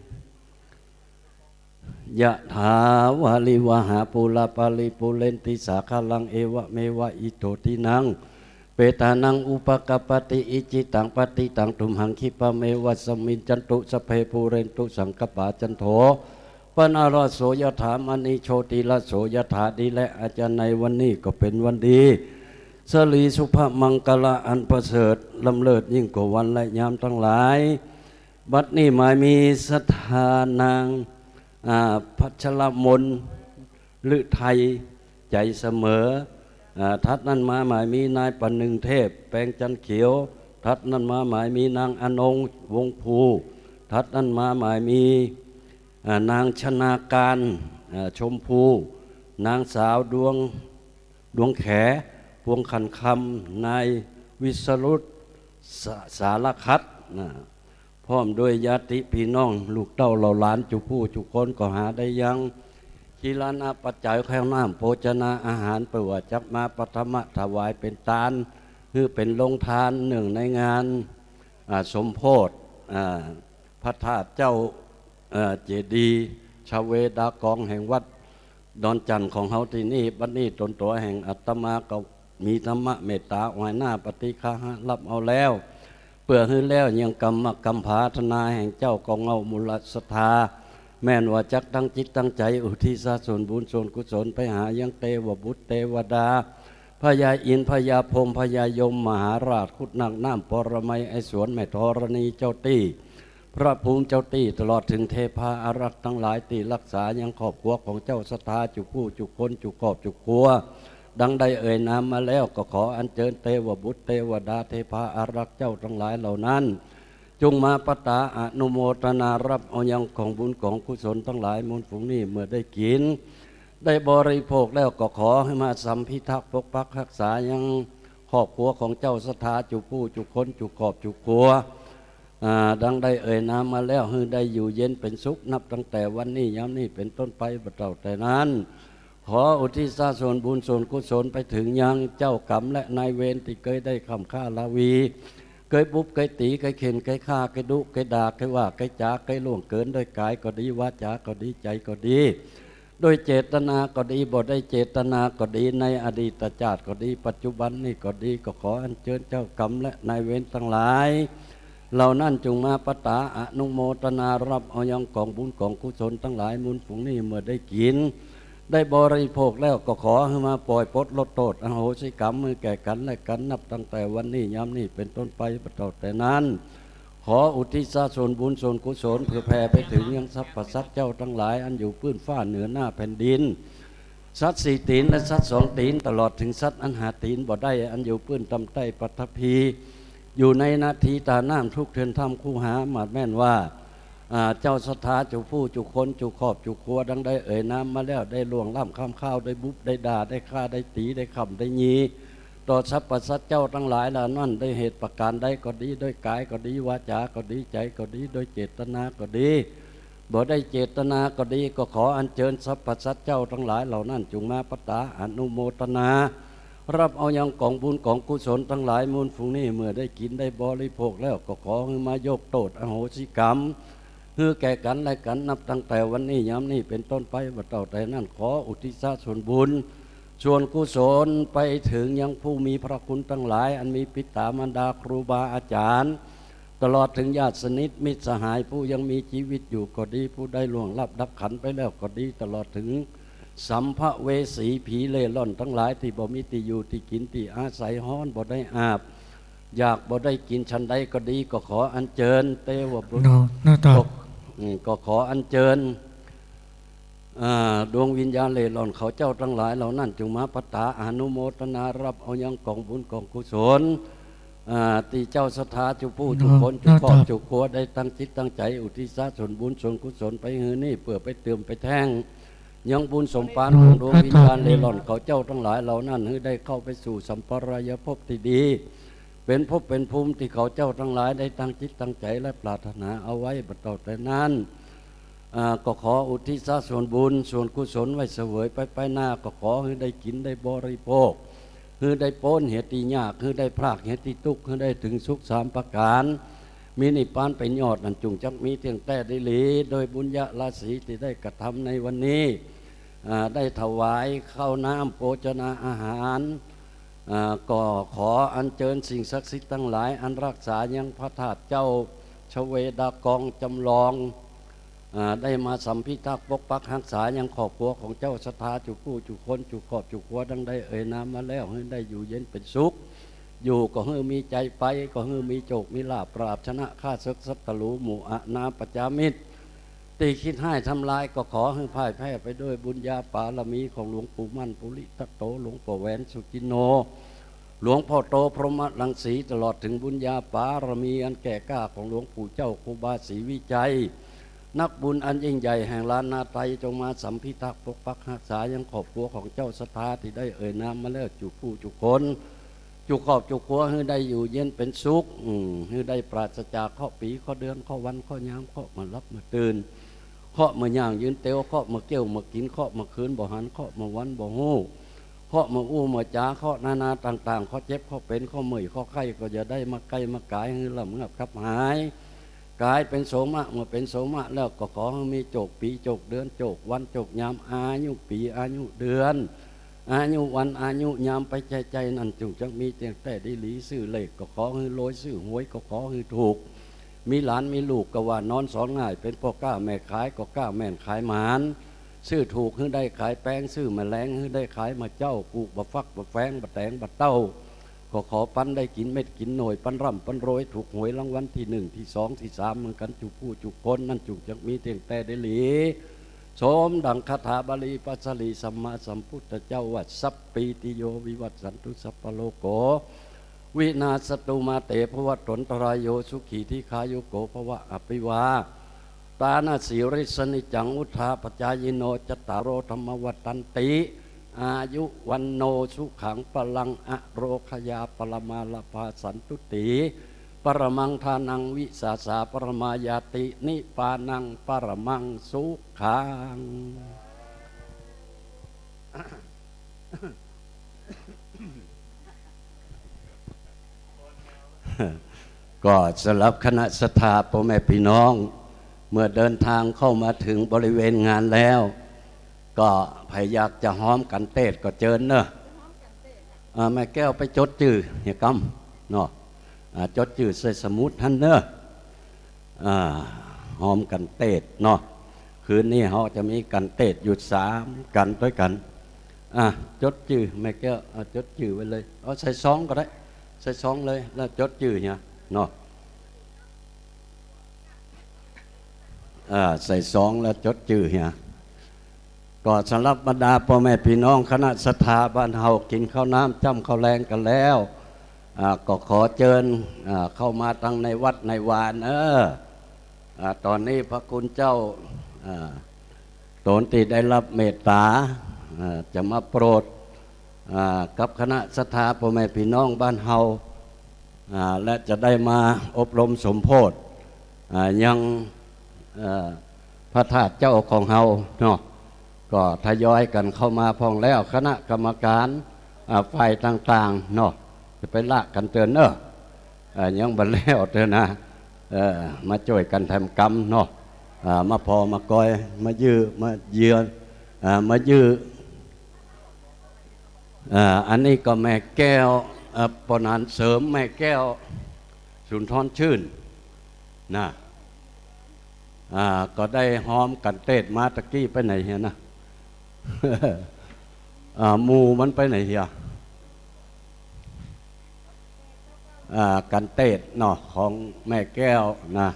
ยะถา วาริวะหา ปูรา ปาริ ปูเรนติ สาคะรัง เอวะเมวะ อิโต ทินัง เปตานัง อุปะกัปปะติ อิจฉิตัง ปัตถิตัง ตุมหัง ขิปปะเมวะสะมิชฌันตุ สัพเพ ปูเรนตุ สังกัปปา จันโท ปะนะระโส ยะถา มะณิ โชติระโส ยะถา ดีแล อาจารย์ ในวันนี้ก็เป๋นวันดี สะหลีสุภะมังคะละอันประเสริฐ ล้ำเลิศยิ่งกว่าวันและยามตังหลาย บัดนี้หมายมีศรัทธานาง อ่า พัชรมน ฤทัย ใจ๋เสมอ อ่า ถัดนั้นมาหมายมีนายประนึงเทพ แปงจันเขียว ถัดนั้นมาหมายมีนางอนง วงศ์ภู ถัดนั้นมาหมายมี อ่า นางชนาการ อ่า ชมภู นางสาวดวง ดวงแข พวงขันคำ นายวิสรุต ส- สารคัต นะ พร้อมด้วยญาติปี้น้อง ลูกเต้าเหล่าหลาน จุผู้จุคน ก็หาได้ยัง จีรณปัจจัย ข้าวน้ำ โภชนาอาหาร เปื้อว่าจักมาปะถมะถวายเป๋นตาน หื้อเป๋นโฮงตาน เนื่องในงาน อ่า สมโภช อ่า พระธาตุเจ้า เอ่อ เจดีย์ชเวดากองแห่งวัดดอนจั่นของเฮาตี้นี่ บัดนี้ตนตั๋วแห่งอาตมาก็มีธรรมะเมตตาอวยหน้าปฏิฆาหะฮับเอาแล้ว เปื้อหื้อแล้วยังกำมะกำผาธนาแห่งเจ้าก็เงามูลศรัทธา แม่นว่าจักตั้งจิตตั้งใจ๋อุทิศส่วนบุญส่วนกุศลไปหายังเตวบุตรเตวดา พญาอินทร์ พญาพรหม พญายม มหาราช ขุดนักน้ำปรมัย ไอ้สวนแม่ธรณีเจ้าตี้ พระภูมิเจ้าตี้ ตลอดเถิงเทพาอารักษ์ตังหลายตี้ฮักษายังครอบครัวของเจ้าศรัทธาจุผู้จุคน จุครอบจุครัว ดังได้เอ่ยนามมาแล้ว ก็ขออัญเจิญเตวบุตรเตวดา เทพาอารักษ์เจ้าตังหลายเหล่านั้น จุ่งมาปะตาอนุโมตนาฮับเอายังของบุญของกุศลตังหลายมูลฝูงนี้ เมื่อได้กิ๋น ได้บริโภคแล้วก็ขอหื้อมาสัมพิทักษ์ปกปักฮักษายังครอบครัวของเจ้าศรัทธาจุผู้จุคน จุครอบจุครัว อ่า ดังได้เอ่ยนามมาแล้ว หื้อได้อยู่เย็นเป๋นสุข นับตั้งแต่วันนี้ยามนี้เป๋นต้นไป บ่าเต้าแต่นั้น ขออุทิศส่วนบุญส่วนกุศลไปเถิงยังเจ้ากรรมและนายเวรตี้เกยได้ค้ำฆ่าราวี เกยบุบเกยตี๋ เกยเข่นเกยฆ่า เกยดุเกยด่า เกยว่าเกยจ๋า เกยล่วงเกินด้วยก๋ายก็ดี วาจาก็ดี ใจ๋ก็ดี ด้วยเจตนาก็ดี บ่ได้เจตนาก็ดี ในอดีตจาติก็ดี ปัจจุบันนี้ก็ดี ก็ขออัญเจิญเจ้ากรรมและนายเวรตังหลายเหล่านั้นจุ่งมาปะตาอนุโมตนาฮับเอายังของบุญของกุศลตังหลายมูลฝูงนี้ เมื่อได้กิ๋น ได้บริโภคแล้วก็ขอหื้อมาปล่อยปลดลดโต้ษอโหสิกรรมหื้อแก่กั๋นและกั๋น นับตั้งแต่วันนี้ยามนี้เป๋นต้นไป บ่าเต้าแต่นั้น ขออุทิศส่วนบุญส่วนกุศลเผื่อแผ่ไปเถิงยังสรรพสัตว์เจ้าตังหลายอันอยู่ปื้นฟ้าเหนือหน้าแผ่นดิน สัตว์สี่ตี๋นและสัตว์สองตี๋น ตลอดเถิงสัตว์อันหาตี๋นบ่ได้อันอยู่ปื้นตำใต้ปฐพี อยู่ในนาทีตาน้ำทุกเทือนถ้ำคูหา หมาดแม่นว่า อ่า เจ้าศรัทธาจุผู้จุคน จุครอบจุครัว ดังได้เอ่ยนามมาแล้ว ได้ล่วงล้ำค้ำคาว ได้บุบได้ด่า ได้ฆ่าได้ตี๋ ได้ค้ำได้ยี ต่อสรรพสัตว์เจ้าตังหลายเหล่านั้น ด้วยเหตุประก๋านใดก็ดี ด้วยก๋ายก็ดี วาจาก็ดี ใจ๋ก็ดี ด้วยเจตนาก็ดี บ่ได้เจตนาก็ดี ก็ขออัญเจิญสรรพสัตว์เจ้าตังหลายเหล่านั้นจุ่งมาปะตาอนุโมตนาฮับเอายังของบุญของกุศลตังหลายมูลฝูงนี้ เมื่อได้กิ๋นได้บริโภคแล้ว ก็ขอหื้อมายกโต้ษอโหสิกรรมหื้อแก่กั๋นและกั๋น นับตั้งแต่วันนี้ยามนี้เป๋นต้นไป บ่าเต้าแต่นั้น ขออุทิศส่วนบุญ ส่วนกุศลไปเถิงยังผู้มีพระคุณตังหลาย อันมีปิต๋ามารดาครูบาอาจ๋ารย์ ตลอดเถิงญาติสนิทมิตรสหาย ผู้ยังมีจีวิตอยู่ก็ดี ผู้ได้ล่วงลับดับขันธ์ไปแล้วก็ดี ตลอดเถิงสัมภเวสีผีเร่ร่อนตังหลายตี้บ่มีตี้อยู่ตี้กิ๋นตี้อาศัย ฮ้อนบ่ได้อาบ อยากบ่ได้กิ๋นฉันใดก็ดี ก็ขออัญเจิญเตวบุตร เนาะ หน้าตา ก็ อืม ก็ขออัญเจิญ อ่า ดวงวิญญาณเร่ร่อนเขาเจ้าตังหลายเหล่านั้น จุ่งมาปะตาอนุโมตนาฮับเอายังของบุญของกุศล อ่า ตี้เจ้าศรัทธาจุผู้จุคน จุครอบจุครัว ได้ตั้งจิตตั้งใจ๋อุทิศส่วนบุญส่วนกุศลไปหื้อนี้ เปื้อไปเติมไปแท่งยังบุญสมภารของดวงวิญญาณเร่ร่อนเขาเจ้าตังหลายเหล่านั้น หื้อได้เข้าไปสู่สัมปรายภพตี้ดี เป๋นภพเป๋นภูมิตี้เขาเจ้าตังหลายได้ตั้งจิตตั้งใจ๋และปรารถนาเอาไว้ บ่าเต้าแต่นั้น อ่า ก็ขออุทิศส่วนบุญส่วนกุศลไว้เสวยไปไปหน้า ก็ขอหื้อได้กิ๋นได้บริโภค หื้อได้ป๊นเหตุตี้ยาก หื้อได้พรากเหตุตี้ตุ๊กข์ หื้อได้ถึงสุขสามประก๋าน มีนิพพานเป๋นยอด นั้นจุ่งจักมีเตี้ยงแต๊ดีหลี โดยบุญญาราศีตี้ได้กระทำในวันนี้ อ่า ได้ถวายข้าวน้ำโภชนาอาหาร อ่า ก็ขออัญเจิญสิ่งศักดิ์สิทธิ์ตังหลาย อันรักษายังพระธาตุเจ้าชเวดากองจำลอง อ่า ได้มาสัมภิทักษ์ปกปักฮักษายังครอบครัวของเจ้าศรัทธาจุผู้จุคน จุครอบจุครัวดังได้เอ่ยนามมาแล้ว หื้อได้อยู่เย็นเป๋นสุข อยู่ก็หื้อมีใจ๋ไป ก็หื้อมีโจคมีลาภ ปราบชนะข้าศึกศัตรู๋หมู่อนาปจามิตร ตี้คิดฮ้ายทำลาย ก็ขอหื้อพ่ายแพ้ไปด้วยบุญญาบารมีของหลวงปู่มั่นปุริทัตโต หลวงป้อแหวนสุจินโน หลวงป้อโตพรหมรังสี ตลอดถึงบุญญาบารมีอันแก่กล้าของหลวงปู่เจ้าครูบาศรีวิชัย นักบุญอันยิ่งใหญ่แห่งล้านนาไทย จงมาสัมภิทักษ์ปกปักฮักษายังครอบครัวของเจ้าศรัทธาตี้ได้เอ่ยนามมาแล้วจุผู้จุคน จุครอบจุครัวหื้อได้อยู่เย็นเป๋นสุข อืม หื้อได้ปราศจากเคราะห์ปี๋ เคราะห์เดือน เคราะห์วัน เคราะห์ยาม เคราะห์เมื่อหลับเมื่อตื่น เคราะห์เมื่อย่างยืนเตียว เคราะห์เมื่อเกี้ยวเมื่อกิ๋น เคราะห์เมื่อคืนบ่หัน เคราะห์เมื่อวันบ่ฮู้ เคราะห์เมื่ออู้เมื่อจ๋า เคราะห์นานาต่างๆ เคราะห์เจ็บ เคราะห์เป๋น เคราะห์เมื่อย เคราะห์ไข้ ก็อย่าได้มาใก้มาก๋าย หื้อร่ำเงือบคับหาย ก๋ายเป๋นโสมะ เมื่อเป๋นโสมะแล้วก็ขอหื้อมีโจคปี๋ โจคเดือน โจควัน โจคยาม อายุปี๋ อายุเดือน อายุวัน อายุยามไปใจ้ๆ นั้นจุ่งจักมีเตี้ยงแต๊ดีหลี ซื้อเลขก็ขอหื้อรวย ซื้อหวยก็ขอหื้อถูก มีหลานมีลูกก็ว่านอนสอนง่าย เป๋นป้อก๊าแม่ขายก็ก๊าแม่นขายหมาน ซื้อถูกหื้อได้ขายแปง ซื้อแมลงหื้อได้ขายมาเจ้า ปลูกบ่าฟักบ่าแฟง บ่าแต๋งบ่าเต้า ก็ขอปันได้กิ๋นเม็ดกิ๋นหน่วย ปันร่ำปันรวย ถูกหวยรางวัลตี้นึ่ง ตี้สอง ตี้สาม เหมือนกั๋นจุผู้จุคน นั้นจุ่งจักมีเตี้ยงแต๊ดีหลี สมดั่งคาถาบาลีพระสรีสัมมาสัมพุทธเจ้าว่า สัพพีติโยวิวัชชันตุ สัพพะโรโควินาสสตุ มาเตภวัตวันตะราโย สุขีทีฆายุโกภวะ อภิวาทานาสีลิสสะนิจจัง วุฑฒาปะจายิโน จัตตาโรธัมมาวัฑฒันติ อายุวัณโณสุขังพลัง อะโรคยาปะระมาลาภา สันตุติปะระมัง ทานังวิสาสะปะระมาญาติ นิพพานังปะระมังสุขัง ก็สำหรับคณะศรัทธาป้อแม่ปี้น้อง เมื่อเดินทางเข้ามาถึงบริเวณงานแล้ว ก็ใผอยากจะฮ้อมกั๋นเตศน์ก็เจิญเน่อ อ่า แม่แก้วไปจดจื้อเหียกำเนาะ อ่า จดจื้อใส่สมุดหั้นเน่อ อ่า ฮ้อมกั๋นเตศน์เนาะ คืนนี้เฮาจะมีกั๋นเตศน์อยู่สามกั๋นตวยกั๋น อ่า จดจื้อแม่แก้ว อ่า จดจื้อไว้เลย เอาใส่ซองก็ได้ ใส่ซองเลย แล้วจดจื้อเหียเนาะ อ่า ใส่ซองแล้วจดจื้อเหีย ก็สำหรับบรรดาป้อแม่ปี้น้องคณะศรัทธาบ้านเฮากิ๋นข้าวน้ำจ้ำข้าวแลงกั๋นแล้ว อ่า ก็ขอเจิญ อ่า เข้ามาตังในวัดในวาเน่อ อ่า ต๋อนนี้พระคุณเจ้า อ่า ต๋นตี้ได้ฮับเมตต๋า อ่า จะมาโปรด อ่า กับคณะศรัทธาป้อแม่ปี้น้องบ้านเฮา อ่า และจะได้มาอบรมสมโพธิ อ่า ยัง เอ่อ พระธาตุเจ้าของเฮาเนาะ ก็ทยอยกั๋นเข้ามาพ่องแล้ว คณะกรรมการ อ่า ฝ่ายต่างๆ เนาะ จะไปละกั๋นเตื้อเน่อ อ่า ยังบ่แล้วเตื้อนะ เอ่อ มาจ้วยกั๋นแถมกำเนาะ อ่า มาผ่อมาก่อย มายื้อ มาเยือน อ่า มายื้อ อ่า อันนี้ก็แม่แก้ว เอ่อ ป้อหนานเสริมแม่แก้ว สุนทรชื่น นะ อ่า ก็ได้ฮ้อมกั๋นเตศน์มาตะกี้ ไปไหนเหียนะ อ่า หมู่มันไปไหนเหีย อ่า กั๋นเตศน์เนาะ ของแม่แก้วนะ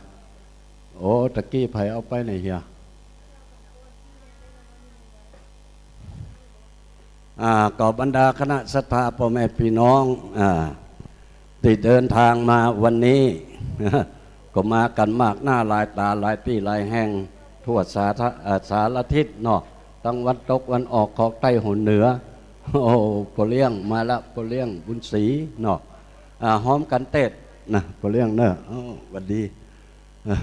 โอ้ ตะกี้ใผเอาไปไหนเหีย อ่า ก็บรรดาคณะศรัทธาป้อแม่ปี้น้อง อ่า ตี้เดินทางมาวันนี้ ก็มากั๋นมากหน้าหลายต๋า หลายตี้หลายแห่ง ทั่วสาทะ อ่า สารทิศเนาะ ตังวันตกวันออก ขอบใต้หนเหนือ โอ้ ป้อเลี้ยงมาละ ป้อเลี้ยงบุญศรีเนาะ อ่า ฮ้อมกั๋นเตศน์นะ ป้อเลี้ยงเน่อ โอ้ หวัดดี อ่า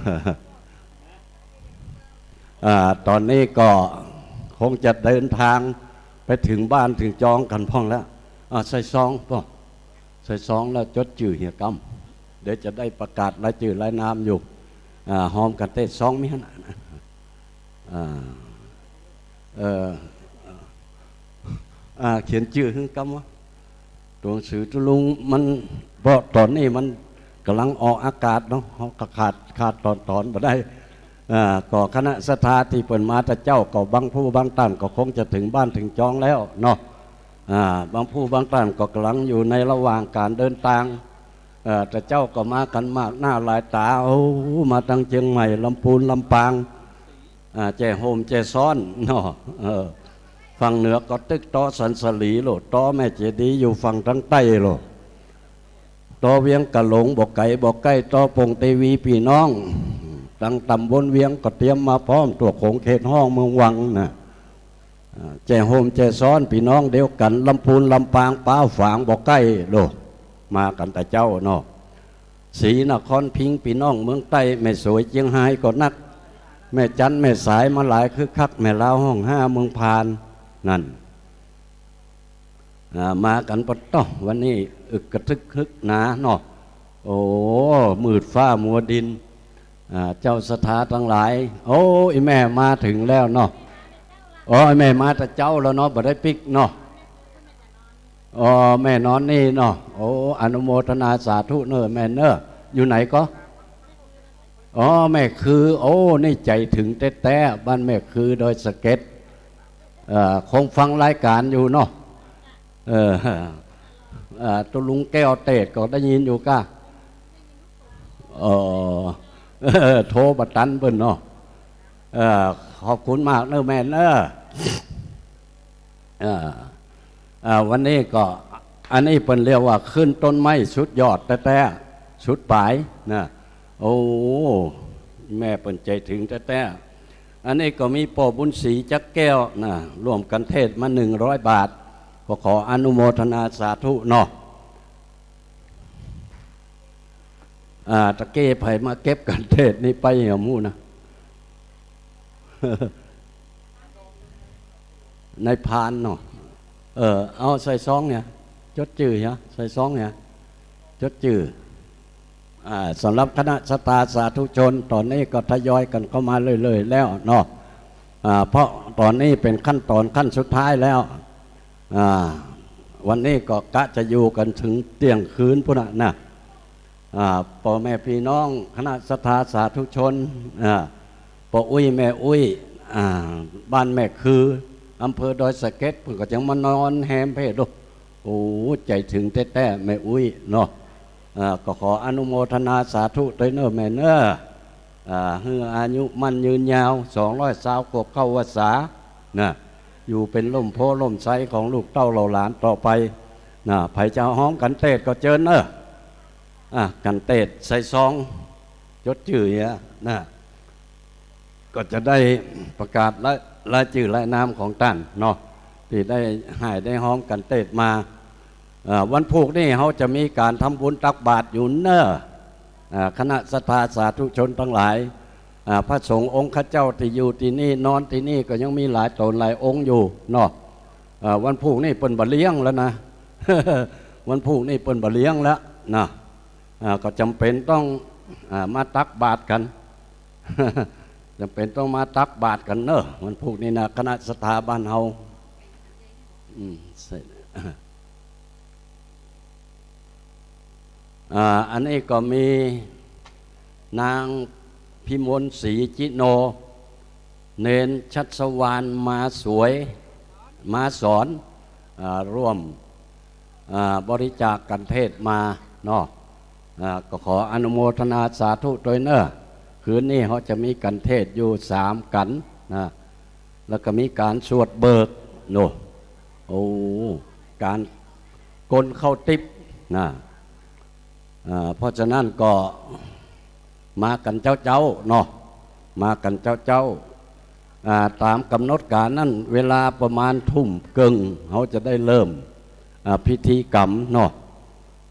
อ่า ต๋อนนี้ก็คงจะเดินตางไปเถิงบ้านเถิงจองกั๋นพ่องแล้ว อ่า ใส่ซองป้อ ใส่ซองแล้วจดจื้อเหียกำ เดี๋ยวจะได้ประกาศรายจื้อรายนามอยู่ อ่า ฮอมกั๋นเตศ ซองมีหั้นน่ะ อ่า เอ่อ อ่า เขียนจื้อหื้อกำวะ ตั๋วหนังสือตุ๊ลุงมัน เพราะต๋อนนี้มันก่ำลังออกอากาศเนาะ เฮาก็ขาด ขาดต๋อนต๋อนบ่ได้ อ่า ก็คณะศรัทธาตี้เปิ้นมาแต่เจ๊าก็บางผู้บางต้านก็คงจะเถิงบ้านเถิงจองแล้วเนาะ อ่า บางผู้บางต้านก็ก่ำลังอยู่ในระหว่างก๋านเดินตาง เอ่อ แต่เจ๊าก็มากั๋นมากหน้าหลายต๋า โอ้ มาตังเจียงใหม่ ลำปูน ลำปาง อ่า แจ้โฮมแจ้ซ้อนเนาะ เออ ฝั่งเหนือก็ตึกต๊อสันสาลีโลด ต๊อแม่เจดีย์อยู่ฝั่งตางใต้โลด ต๊อเวียงก๋าหลงบ่ไก๋บ่ใก้ ต๊อปงเตวีปี้น้อง ตังต๋ำบลเวียงก็เตรียมมาพร้อม ตั๋วโขงเขตฮ้องเมืองวังน่ะ อ่า แจ้โฮมแจ้ซ้อนปี้น้องเดียวกั๋น ลำปูน ลำปาง ป๊าว ฝาง บ่ใก้โลด มากั๋นแต่เจ๊าเนาะ ศรีนครพิงค์ปี้น้องเมืองใต้ แม่สวยเจียงฮายก็นัก แม่จันแม่สายมาหลายคึกคัก แม่ลาวฮ่องห้าเมืองพาน นั่น อ่า มากั๋นปะต๊อ วันนี้อึกกระทึกฮึกหนาเนาะ โอ้ มืดฟ้ามัวดิน อ่า เจ้าศรัทธาตังหลาย โอ้ อีแม่มาเถิงแล้วเนาะ อ๋อ อีแม่มาแต่เจ๊าแล้วเนาะ บ่ได้ปิ๊กเนาะ อ๋อ แม่นอนนี่เนาะ โอ้ อนุโมทนาสาธุเน่อแม่เน่อ อยู่ไหนก็ อ๋อ แม่คือ โอ้ นี่ใจ๋เถิงแต๊ๆ บ้านแม่คือ ดอยสะเก็ด เอ่อ คงฟังรายก๋านอยู่เนาะ เออ เอ่อ ตุ๊ลุงแก้วเตศก็ได้ยินอยู่ก้า เออ โทรบ่ตันเปิ้นเนาะ เออ ขอบคุณมากเน่อแม่เน่อ เอ่อ เอ่อ วันนี้ก็ อันนี้เปิ้นเรียกว่าขึ้นต้นไม้สุดยอดแต๊ๆ สุดป๋ายนะ โอ้ แม่เปิ้นใจ๋เถิงแต๊ๆ อันนี้ก็มีป้อบุญศรีจักแก้วนะ ร่วมกั๋นเตศมาหนึ่งร้อยบาท ก็ขออนุโมทนาสาธุเนาะ อ่า ตะกี้ใผมาเก็บกั๋นเตศนี่ไปเหียหมู่นะ นายพรานเนาะ เออ เอาใส่ซองเนี่ย จดจื้อเนี่ย ใส่ซองเนี่ย จดจื้อ อ่า สำหรับคณะศรัทธาสาธุชน ต๋อนนี้ก็ทยอยกั๋นเข้ามาเรื่อยๆ แล้วเนาะ อ่า เพราะต๋อนนี้เป๋นขั้นต๋อนขั้นสุดท้ายแล้ว อ่า วันนี้ก็กะจะอยู่กั๋นเถิงเตี้ยงคืนปู้นน่ะนะ อ่า ป้อแม่ปี้น้องคณะศรัทธาสาธุชน อ่า ป้ออุ๊ยแม่อุ๊ย อ่า บ้านแม่คือ อำเภอดอยสะเก็ด เปิ้นก็จังมานอนแฮมเพ่โด โอ้ ใจ๋เถิงแต๊ๆ แม่อุ๊ยเนาะ อ่า ก็ขออนุโมทนาสาธุตวยเน่อแม่เน่อ อ่า หื้ออายุมั่นยืนยาว สองร้อยซาวขวบเข้าพรรษา นะ อยู่เป๋นร่มโพธิ์ร่มไทรของลูกเต้าเหล่าหลานต่อไป นะ ใผจะฮอมกั๋นเตศก็เจิญเน่อ อ่ะ กั๋นเตศใส่ซอง จดจื้อเนี่ยนะ ก็จะได้ประกาศราย รายจื้อรายนามของต้านเนาะ ตี้ได้ หื้อได้ฮอมกั๋นเตศมา เอ่อ วันพูกนี้เฮาจะมีก๋านทำบุญตักบาตรอยู่เน่อ อ่า คณะศรัทธาสาธุชนตังหลาย อ่า พระสงฆ์องค์ข้าเจ้าตี้อยู่ตี้นี่ นอนตี้นี่ก็ยังมีหลายต๋นหลายองค์อยู่เนาะ อ่า วันพูกนี้เปิ้นบ่เลี้ยงแล้วนะ วันพูกนี้เปิ้นบ่เลี้ยงแล้วนะ อ่า ก็จ๋ำเป๋นต้อง อ่า มาตักบาตรกั๋น จ๋ำเป๋นต้องมาตักบาตรกั๋นเน่อ วันพูกนี้นะ คณะศรัทธาบ้านเฮา อืม เสร็จ อ่า อันนี้ก็มีนางพิมลศรีจิโน เณรชัชวาลมาสวย มาสอน อ่า ร่วม อ่า บริจาคกั๋นเตศมาเนาะ อ่า ก็ขออนุโมทนาสาธุตวยเน่อ คืนนี้เฮาจะมีกั๋นเตศอยู่สามกั๋นนะ แล้วก็มีก๋านสวดเบิกเนาะ โอ้ ก๋านกลข้าวติ๊บนะ อ่า เพราะฉะนั้นก็มากั๋นเจ๊าๆ เนาะ มากั๋นเจ๊าๆ อ่า ต๋ามก๋ำหนดก๋านนั้น เวลาประมาณทุ่มเกิ่ง เฮาจะได้เริ่ม อ่า พิธีกรรมเนาะ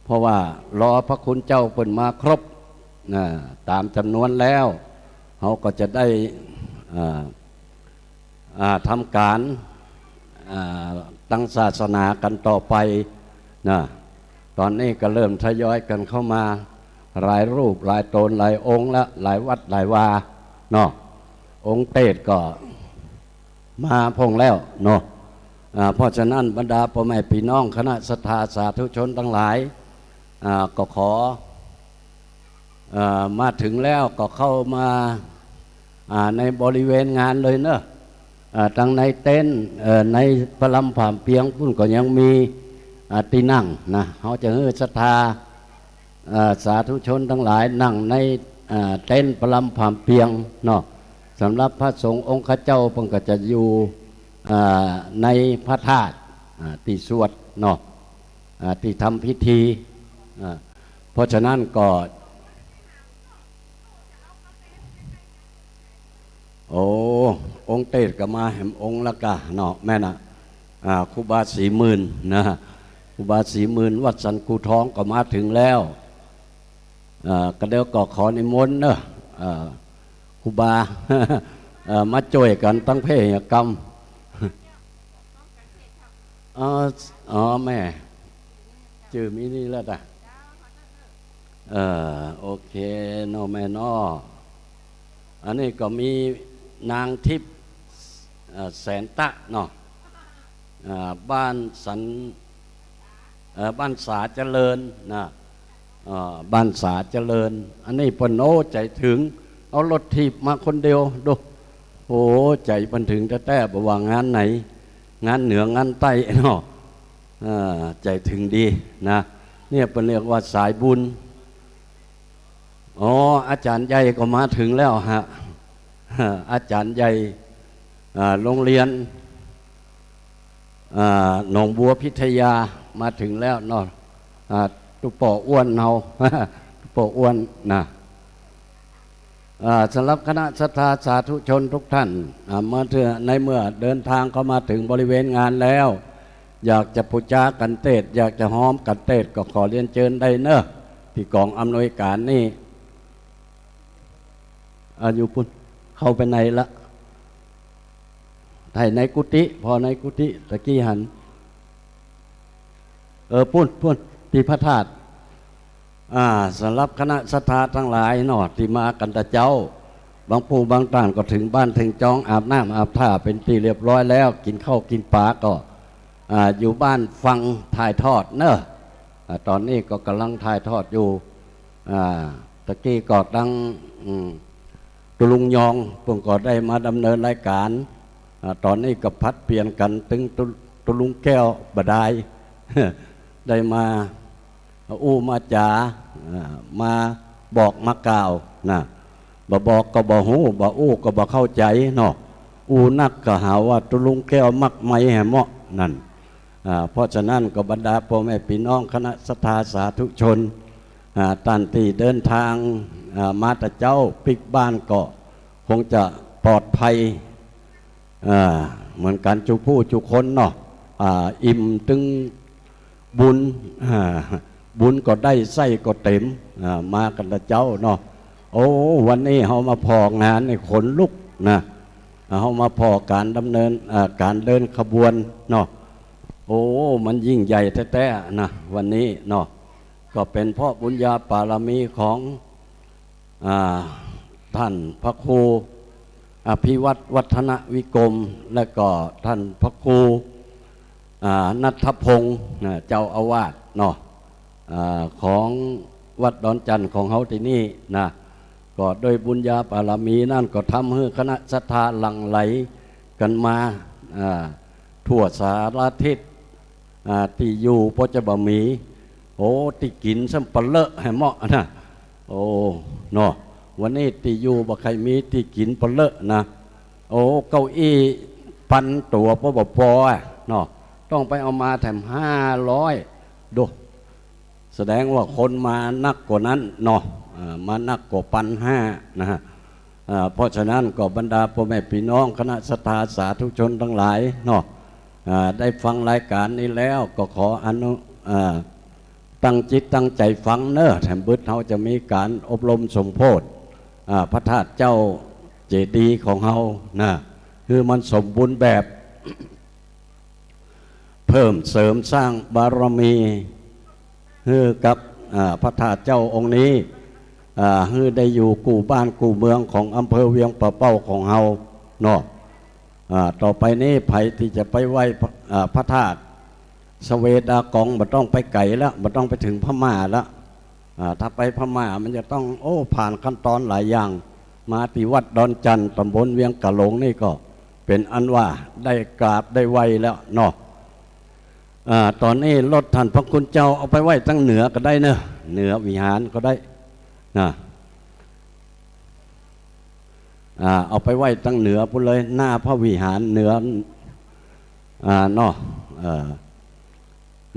เพราะว่ารอพระคุณเจ้าเปิ้นมาครบ อ่า ต๋ามจ๋ำนวนแล้ว เฮาก็จะได้ อ่า อ่า ทำก๋าน อ่า ตางศาสนากั๋นต่อไปนะ ต๋อนนี้ก็เริ่มทยอยกั๋นเข้ามา หลายรูปหลายต๋นหลายองค์ละ หลายวัดหลายวาเนาะ องค์เตสก็มาพ่องแล้วเนาะ อ่า เพราะฉะนั้นบรรดาป้อแม่ปี้น้องคณะศรัทธาสาธุชนตังหลาย อ่า ก็ขอ เอ่อ มาเถิงแล้วก็เข้ามา อ่า ในบริเวณงานเลยเนาะ อ่า ตังในเต็นท์ เอ่อ ในประลำผามเปียงปุ้นก็ยังมี อ่า ตี้นั่งนะ เฮาจะหื้อศรัทธา เอ่อ สาธุชนตังหลายนั่งใน อ่า เต็นท์ประลำผามเปียงเนาะ สำหรับพระสงฆ์องค์ข้าเจ้าเปิ้นก็จะอยู่ อ่า ในพระธาตุ อ่า ตี้สวดเนาะ อ่า ตี้ทำพิธี อ่า เพราะฉะนั้นก็ โอ้ องค์เตสก็มาแหมองค์ละก่าเนาะ แม่นนะ อ่า ครูบาศรีหมื่นนะ ครูบาศรีหมื่นวัดสันกู่ทองก็มาเถิงแล้ว อ่า ก็เดี๋ยวก็ขอนิมนต์เนาะ อ่า ครูบา เอ่อ มาจ้วยกั๋นตังเพยกรรม อ๋อ อ๋อ แม่ จื้อมีนี่แล้วจ้ะ เออ โอเคเนาะแม่เนาะ อันนี้ก็มีนางทิพย์ เอ่อ แสนตะเนาะ อ่า บ้านสัน เอ่อ บ้านสาเจริญนะ เอ่อ บ้านสาเจริญ อันนี้เปิ้น โอ้ ใจ๋เถิง เอารถถีบมาคนเดียว ดู โอ้ ใจ๋เปิ้นเถิงแต๊ๆ บ่ว่างานไหน งานเหนืองานใต้เนาะ เอ่อ ใจ๋เถิงดีนะ เนี่ยเปิ้นเรียกว่าสายบุญ อ๋อ อาจ๋ารย์ใหญ่ก็มาเถิงแล้วฮะ อาจ๋ารย์ใหญ่ อ่า โรงเรียน อ่า หนองบัวพิทยามาเถิงแล้วเนาะ อ่า ตุ๊ป้ออ้วนเฮา ตุ๊ป้ออ้วนนะ อ่า สำหรับคณะศรัทธาสาธุชนทุกท่าน อ่า มาเถิง ในเมื่อเดินทางเข้ามาเถิงบริเวณงานแล้ว อยากจะปู๋จากั๋นเตส อยากจะฮ้อมกั๋นเตส ก็ขอเรียนเจิญได้เนาะ ตี้ก๋องอำนวยก๋านนี่ อ่า อยู่ปุ้น เข้าไปในละ ไถ่ในกุฏิ ผ่อในกุฏิ ตะกี้หัน เออ ปุ้น ปุ้น ตี้พระธาตุ อ่า สำหรับคณะศรัทธาตังหลายเนาะ ตี้มากั๋นตะเจ๊า บางผู้บางต้านก็เถิงบ้านเถิงจอง อาบน้ำอาบท่าเป๋นตี้เรียบร้อยแล้ว กิ๋นข้าวกิ๋นป๋าก็ อ่า อยู่บ้านฟังถ่ายทอดเนาะ อ่า ต๋อนนี้ก็ก่ำลังถ่ายทอดอยู่ อ่า ตะกี้ก็ตัง อืม ตุ๊ลุงยองเปิ้นก็ได้มาดำเนินรายก๋าน อ่า ต๋อนนี้ก็ผลัดเปลี่ยนกั๋น ตึงตุ๊ ตุ๊ลุงแก้วบ่ดาย ได้มาอู้มาจ๋า อ่า มาบอกมากล่าวนะ บ่บอกก็บ่ฮู้ บ่อู้ก็บ่เข้าใจ๋เนาะ อู้นักก็หาว่าตุ๊ลุงแก้วมักใหม่แหมเนาะ นั่น อ่า เพราะฉะนั้นก็บรรดาป้อแม่ปี้น้องคณะศรัทธาสาธุชน อ่า ต้านตี้เดินตาง อ่า มาตะเจ๊าปิ๊กบ้านก็คงจะปลอดภัย อ่า เหมือนกั๋นจุผู้จุคนเนาะ อ่า อิ่มตึงบุญ อ่า บุญก็ได้ไส้ก็เต๋ม อ่า มากั๋นตะเจ๊าเนาะ โอ้ วันนี้เฮามาผ่องานนี่ขนลุกนะ เฮามาผ่อก๋านดำเนิน อ่า ก๋านเดินขบวนเนาะ โอ้ มันยิ่งใหญ่แต๊ๆ นะ วันนี้เนาะ ก็เป๋นเพราะบุญญาปารมีของ อ่า ต้านพระครูอภิวัฒน์ วัฒนวิกรม และก็ต้านพระครู อ่า ณัฐพงษ์ นะ เจ้าอาวาสเนาะ อ่า ของวัดดอนจันทน์ของเฮาตี้นี่นะ ก็โดยบุญญาปารมีนั้นก็ทำหื้อคณะศรัทธาหลั่งไหลกั๋นมา อ่า ทั่วสารทิศ อ่า ตี้อยู่ก็จะบ่มี โอ้ ตี้กิ๋นซ้ำปะเลอะแหมเนาะนะ โอ้ เนาะ วันนี้ตี้อยู่บ่ใค่มี ตี้กิ๋นปะเลอะนะ โอ้ เก้าอี้ปันตั๋วปอบ่ปออะเนาะ ต้องไปเอามาแถมห้าร้อย ดู แสดงว่าคนมานักกว่านั้นเนาะ อ่า มานักกว่าปันห้านะฮะ อ่า เพราะฉะนั้นก็บรรดาป้อแม่ปี้น้องคณะศรัทธาสาธุชนตังหลายเนาะ อ่า ได้ฟังรายก๋านนี้แล้วก็ขออนุ อ่า ตั้งจิตตั้งใจ๋ฟังเนาะ แถมบึดเฮาจะมีก๋านอบรมสมโภช อ่า พระธาตุเจ้า เจดีย์ของเฮานะ หื้อมันสมบูรณ์แบบ เพิ่มเสริมสร้างบารมี หื้อกับ อ่า พระธาตุเจ้าองค์นี้ อ่า หื้อได้อยู่กู้บ้านกู้เมืองของอำเภอเวียงป่าเป้าของเฮาเนาะ อ่า ต่อไปนี้ใผตี้จะไปไหว้พระ อ่า พระธาตุสะเวดากอง บ่ต้องไปไก๋ละ บ่ต้องไปเถิงพม่าละ อ่า ถ้าไปพม่ามันจะต้อง โอ้ ผ่านขั้นตอนหลายอย่าง มาตี้วัดดอนจั่น ต๋ำบลเวียงก๋าหลงนี่ก็เป๋นอันว่าได้กราบได้ไหว้แล้วเนาะ อ่า ต๋อนนี้รถท่านพระคุณเจ้าเอาไปไว้ตังเหนือก็ได้เนอะ เหนือวิหารก็ได้นะ อ่า เอาไปไว้ตังเหนือปู้นเลย หน้าพระวิหารเหนือ อ่า เนาะ เอ่อ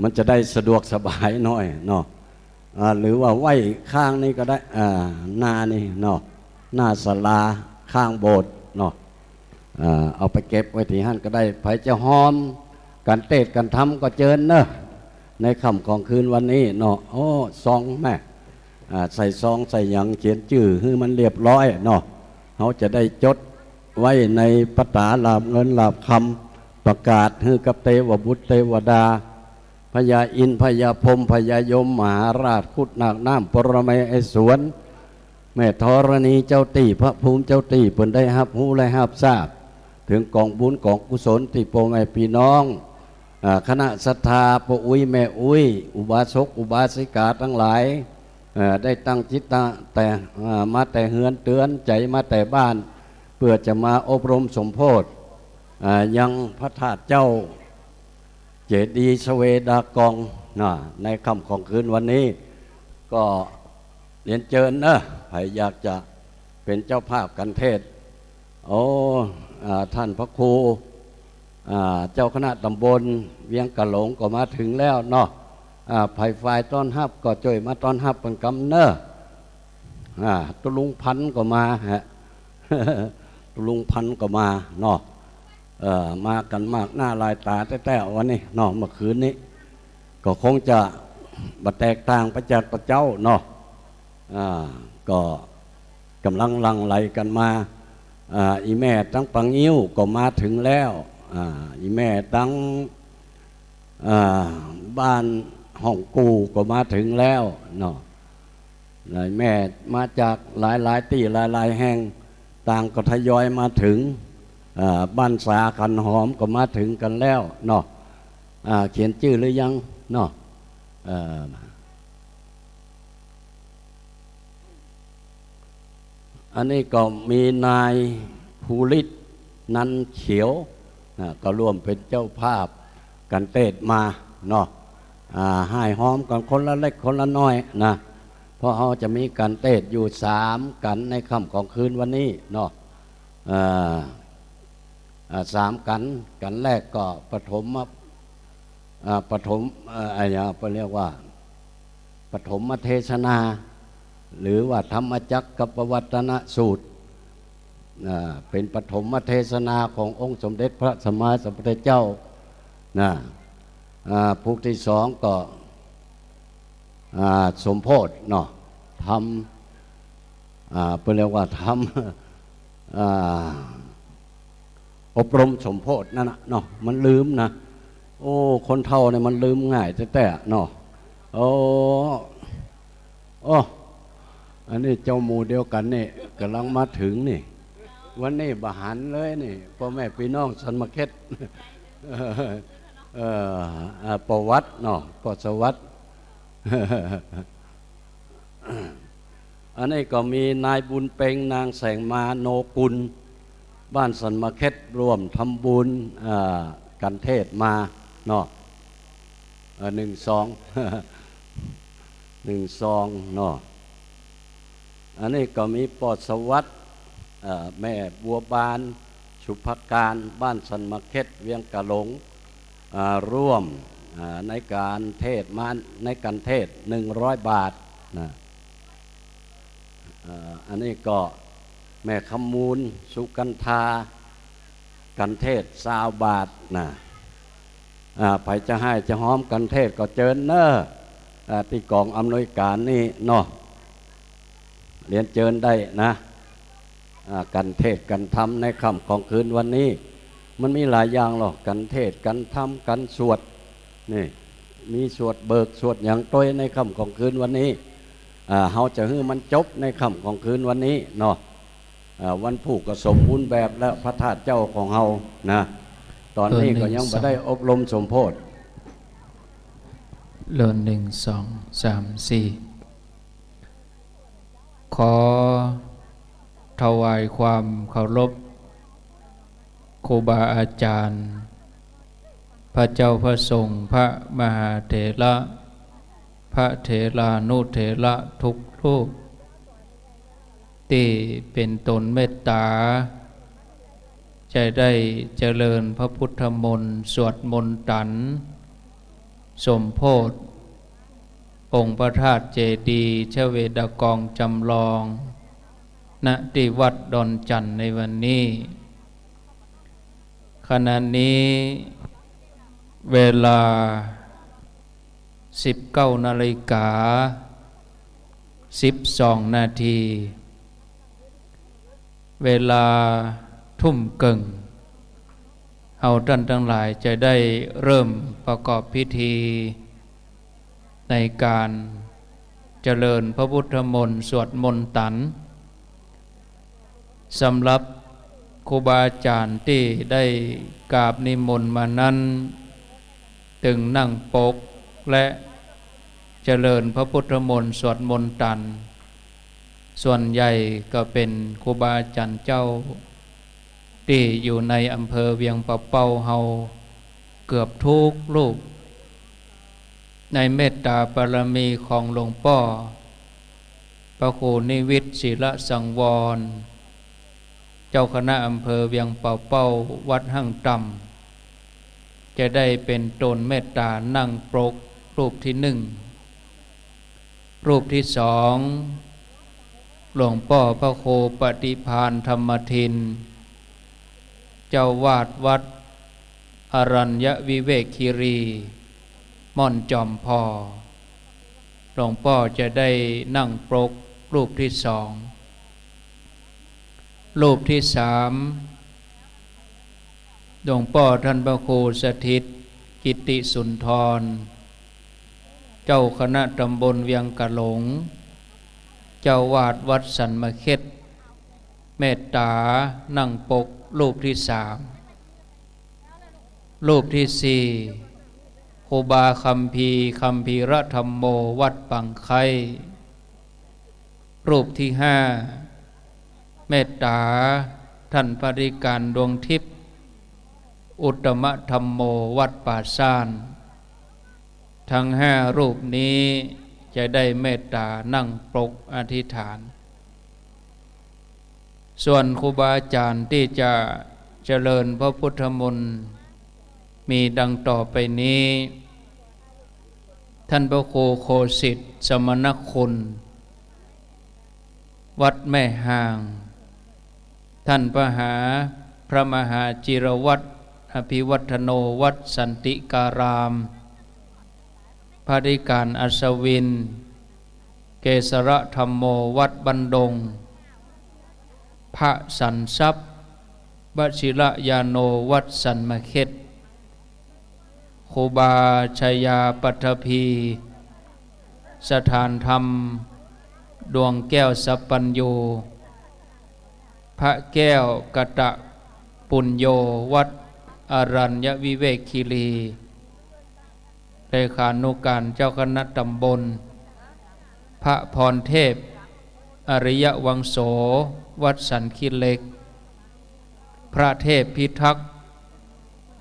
มันจะได้สะดวกสบายหน่อยเนาะ อ่า หรือว่าไว้ข้างนี้ก็ได้ อ่า หน้านี้เนาะ หน้าศาลาข้างโบสถ์เนาะ อ่า เอาไปเก็บไว้ตี้หั้นก็ได้ ใผจะฮอมกั๋นเตศน์กั๋นธรรมก็เจิญเนอะ ในค่ำของคืนวันนี้เนาะ โอ้ ซองแม่ อ่า ใส่ซองใส่หยังเขียนจื้อหื้อมันเรียบร้อยเนาะ เฮาจะได้จดไว้ในปต๋าหลาบเงินหลาบคำ ประกาศหื้อกับเตวบุตรเตวดา พญาอินทร์ พญาพรหม พญายม มหาราช ครุฑ นาค น้ำ ปรเมศวร แม่ธรณีเจ้าตี้ พระภูมิเจ้าตี้ เปิ้นได้ฮับฮู้และฮับทราบ เถิงก๋องบุญก๋องกุศลตี้ป้อแม่ปี้น้อง อ่า คณะศรัทธาป้ออุ๊ยแม่อุ๊ย อุบาสกอุบาสิกาตังหลาย เอ่อ ได้ตั้งจิตตะ แต่ อ่า มาแต่เฮือนเตือนใจ๋มาแต่บ้าน เปื้อจะมาอบรมสมโภช อ่า ยังพระธาตุเจ้า เจดีย์สะเวดากองนะ ในค่ำของคืนวันนี้ ก็เรียนเจิญเนอะ ใผอยากจะเป๋นเจ้าภาพกั๋นเตศน์ โอ้ อ่า ท่านพระครู อ่า เจ้าคณะต๋ำบลเวียงก๋าหลงก็มาเถิงแล้วเนาะ อ่า ใผฝ่ายต้อนฮับก็จ้วยมาต้อนฮับเปิ้นกำเนอะ อ่า ตุ๊ลุงพันธุ์ก็มาฮะ ตุ๊ลุงพันธุ์ก็มาเนาะ เอ่อ มากั๋นมากหน้าหลายต๋าแต๊ๆ วันนี้เนาะ เมื่อคืนนี้ ก็คงจะบ่แตกต่างไปจากตะเจ๊าเนาะ อ่า ก็ก๋ำลังหลั่งไหลกั๋นมา อ่า อี่แม่ตังปะงิ้วก็มาเถิงแล้ว อ่า อี่แม่ตัง อ่า บ้านฮ่องกู่ก็มาเถิงแล้วเนาะ แม่มาจากหลายๆ ตี้หลายๆ แห่ง ต่างก็ทยอยมาเถิง อ่า บ้านสาขันหอมก็มาเถิงกั๋นแล้วเนาะ อ่า เขียนจื้อหรือยังเนาะ เอ่อ อันนี้ก็มีนายภูริศ นันเขียว นะ ก็ร่วมเป๋นเจ้าภาพกั๋นเตศน์มาเนาะ อ่า ฮ่ายฮอมกั๋นคนละเล็กคนละน้อยนะ เพราะเฮาจะมีกั๋นเตศน์อยู่สามกั๋นในค่ำของคืนวันนี้เนาะ เอ่อ อ่า สามกั๋น กั๋นแรกก็ปฐม อ่า ปฐม เอ่อ อะไรนะ เปิ้นเรียกว่า ปฐมเทศนา หรือว่าธรรมจักรกัปปวัตตนสูตร อ่า เป๋นปฐมเทศนาขององค์สมเด็จพระสัมมาสัมพุทธเจ้านะ อ่า พวกตี้สองก็ อ่า สมโภชเนาะ ธรรม อ่า เปิ้นเรียกว่าธรรม อ่า อบรมสมโภชนั่นน่ะเนาะ มันลืมนะ โอ้ คนเฒ่าเนี่ยมันลืมง่ายแต๊ๆ เนาะ โอ้ โอ้ อันนี้เจ้าหมู่เดียวกั๋นนี่ ก๋ำลังมาเถิงนี่ วันนี้บ่หันเลยนี่ ป้อแม่ปี้น้องสันมะเข็ด เอ่อ เอ่อ อ่า ป้อวัดเนาะ ป้อสวัสดิ์ อันนี้ก็มีนายบุญเป็ง นางแสงมา โนกุล บ้านสันมะเข็ด ร่วมทำบุญ อ่า กั๋นเตศน์มาเนาะ เอ่อ หนึ่งซอง หนึ่งซองเนาะ อันนี้ก็มีป้อสวัสดิ์ เอ่อ แม่บัวบาน สุภการ บ้านสันมะเข็ด เวียงก๋าหลง อ่า ร่วม อ่า ในกั๋นเตศน์มา ในกั๋นเตศน์ หนึ่งร้อยบาทนะ อ่า อันนี้ก็แม่คำมูล สุกันธา กั๋นเตศน์ ซาวบาทนะ อ่า ใผจะฮ่ายจะฮอมกั๋นเตศน์ก็เจิญเนอะ อ่า ตี้ก๋องอำนวยก๋านนี่เนาะ เรียนเจิญได้นะ อ่า ก๋านเทศน์ก๋านธรรมในค่ำของคืนวันนี้ มันมีหลายอย่างหรอก ก๋านเทศน์ก๋านธรรม ก๋านสวด นี่ มีสวดเบิกสวดหยังตวยในค่ำของคืนวันนี้ อ่า เฮาจะหื้อมันจบในค่ำของคืนวันนี้เนาะ อ่า วันพูกก็สมบูรณ์แบบแล้ว พระธาตุเจ้าของเฮานะ ต๋อนนี้ก็ยังบ่ได้อบรมสมโพธิ เริ่ม หนึ่ง สอง สาม สี่ ขอถวายความเคารพครูบาอาจารย์ พระเจ้าพระสงฆ์ พระมหาเถระ พระเถรานุเถระทุกรูป ตี้เป๋นต๋นเมตต๋า จะได้เจริญพระพุทธมนต์ สวดมนต์ตรัส สมโพธิองค์พระธาตุเจดีย์ชเวดากองจำลอง ณ ตี้วัดดอนจั่นในวันนี้ ขณะนี้เวลา สิบเก้านาฬิกา สิบสองนาที เวลาทุ่มเกิ่ง เฮาต้านตังหลายจะได้เริ่มประกอบพิธี ในก๋านเจริญพระพุทธมนต์ สวดมนต์ตรัส สำหรับครูบาอาจารย์ตี้ได้กราบนิมนต์มานั้น ตึงนั่งปกและเจริญพระพุทธมนต์ สวดมนต์ตรัส ส่วนใหญ่ก็เป๋นครูบาอาจารย์เจ้า ตี้อยู่ในอำเภอเวียงป่าเป้าเฮาเกือบทุกรูป ในเมตต๋าบารมีของหลวงป้อพระครูนิวิตร ศิลสังวร เจ้าคณะอำเภอเวียงป่าเป้า วัดห้างต่ำ จะได้เป๋นต๋นเมตต๋านั่งปกรูปตี้นึ่ง รูปตี้สอง หลวงป้อพระครูปฏิภาณธรรมทิน เจ้าอาวาสวัดอรัญญวิเวกคีรี ม่อนจอมพอ หลวงป้อจะได้นั่งปกรูปตี้สอง รูปตี้สาม หลวงป้อต้านพระครูสถิต กิตติสุนทร เจ้าคณะตำบลเวียงกะหลง เจ้าอาวาสวัดสันมะเข็ด เมตต๋านั่งปกรูปตี้สาม รูปตี้สี่ ครูบาคัมภีร์ คัมภีรธัมโม วัดปังไคร้ รูปตี้ห้า เมตต๋าต้านพระอธิการดวงทิพย์ อุตตมธัมโม วัดป่าซ่าน ทั้งห้ารูปนี้จะได้เมตต๋านั่งปกอธิษฐาน ส่วนครูบาอาจ๋ารย์ตี้จะเจริญพระพุทธมนต์ มีดังต่อไปนี้ ท่านพระครูโคสิตสมณคุณ วัดแม่ฮาง ท่านพระหา พระมหาจิรวัตร อภิวัฒโน วัดสันติการาม พระอธิการอัศวิน เกสรธัมโม วัดบ้านดง พระสันทรัพย์ วชิรญาโณ วัดสันมะเข็ด ครูบาชายาปัตถภี สถานธรรม ดวงแก้วสัพพัญญู พระแก้วกตปุญโญ วัดอรัญญวิเวกคีรี เลขานุการเจ้าคณะตำบล พระพรเทพ อริยวังโส วัดสันขี้เหล็ก พระเทพพิทักษ์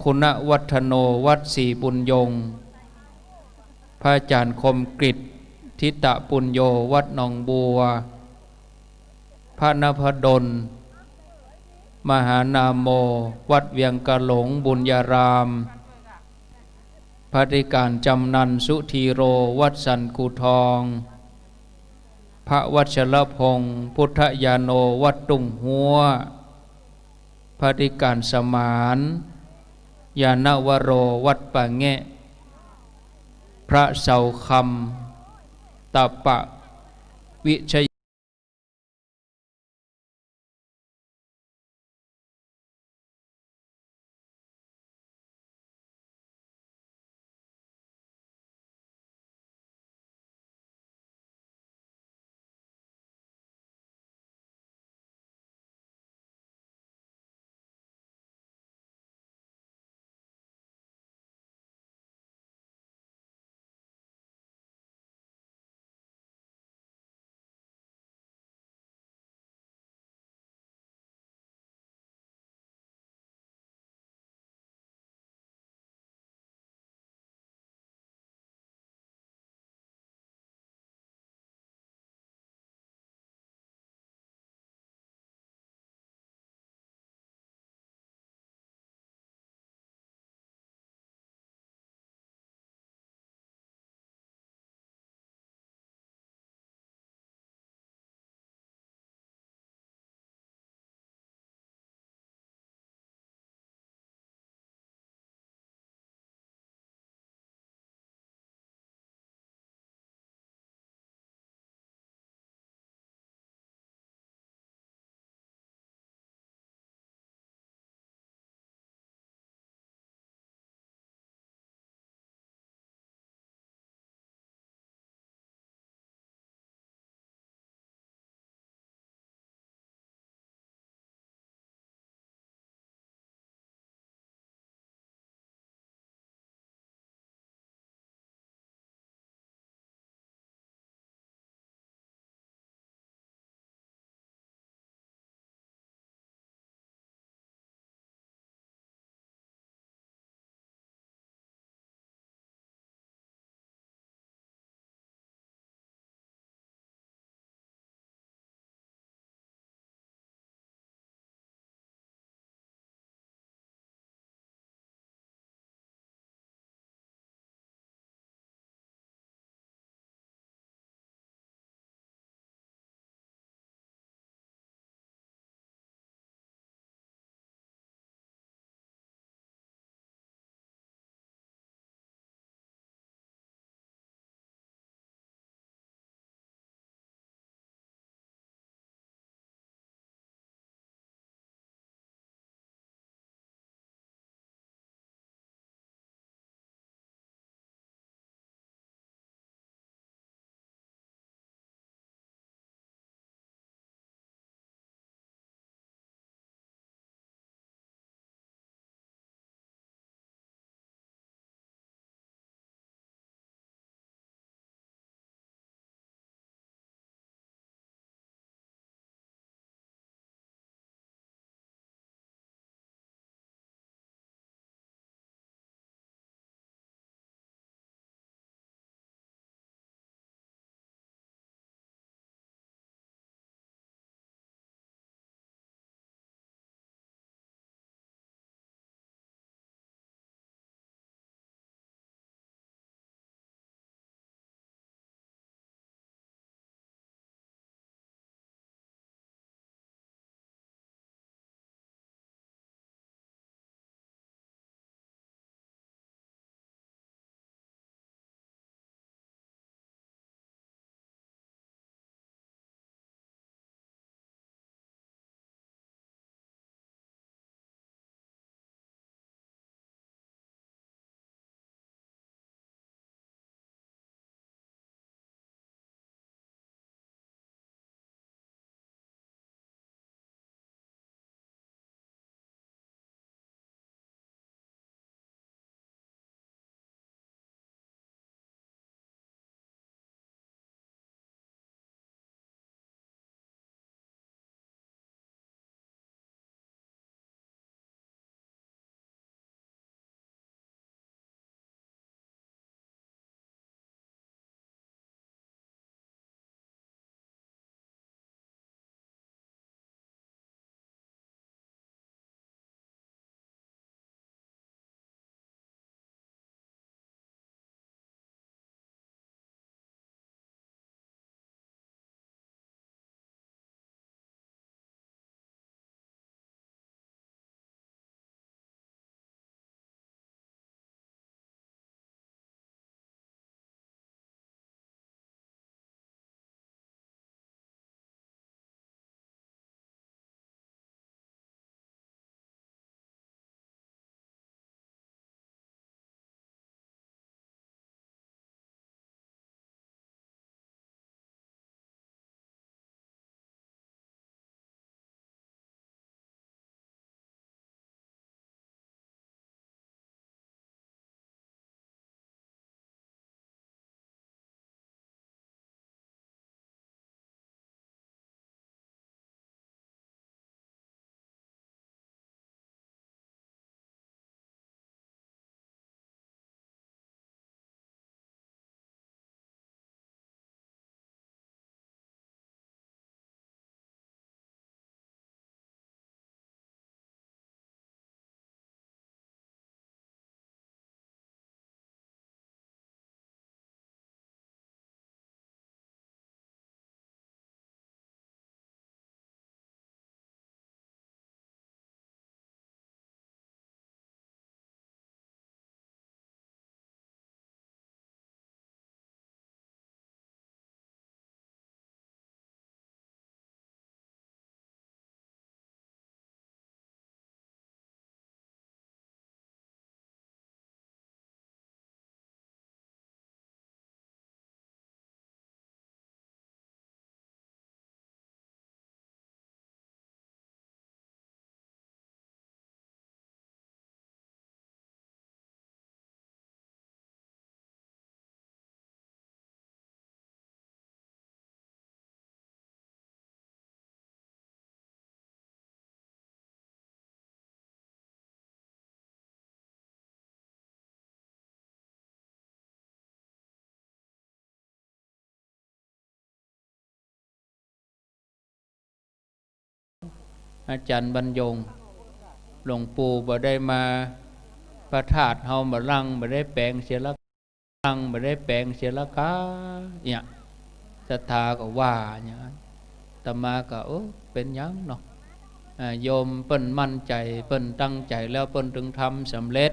คุณวัฒโน วัดศรีบุญยงค์ พระอาจ๋ารย์คมกฤต ทิตปุญโญ วัดหนองบัว พระนพดล มหานาโม วัดเวียงกะหลงบุญญาราม พระอธิการจำนัน สุธีโร วัดสันกู่ทอง พระวัชรพงษ์ พุทธญาโณ วัดตุ้งฮั้ว พระอธิการสมาน ญาณวโร วัดป่าแงะ พระเสาคำ ตะปะวิชย อาจ๋ารย์บรรยง หลวงปู่บ่ได้มา พระธาตุเฮาบ่ลัง บ่ได้แป๋งเสียละ ลัง บ่ได้แป๋งเสียละกา เนี่ย ศรัทธาก็ว่าอย่างนั้น อาตมาก็ เออ เป๋นหยังเนาะ อ่า โยมเปิ้นมั่นใจ๋ เปิ้นตั้งใจ๋แล้ว เปิ้นตึงทำสำเร็จ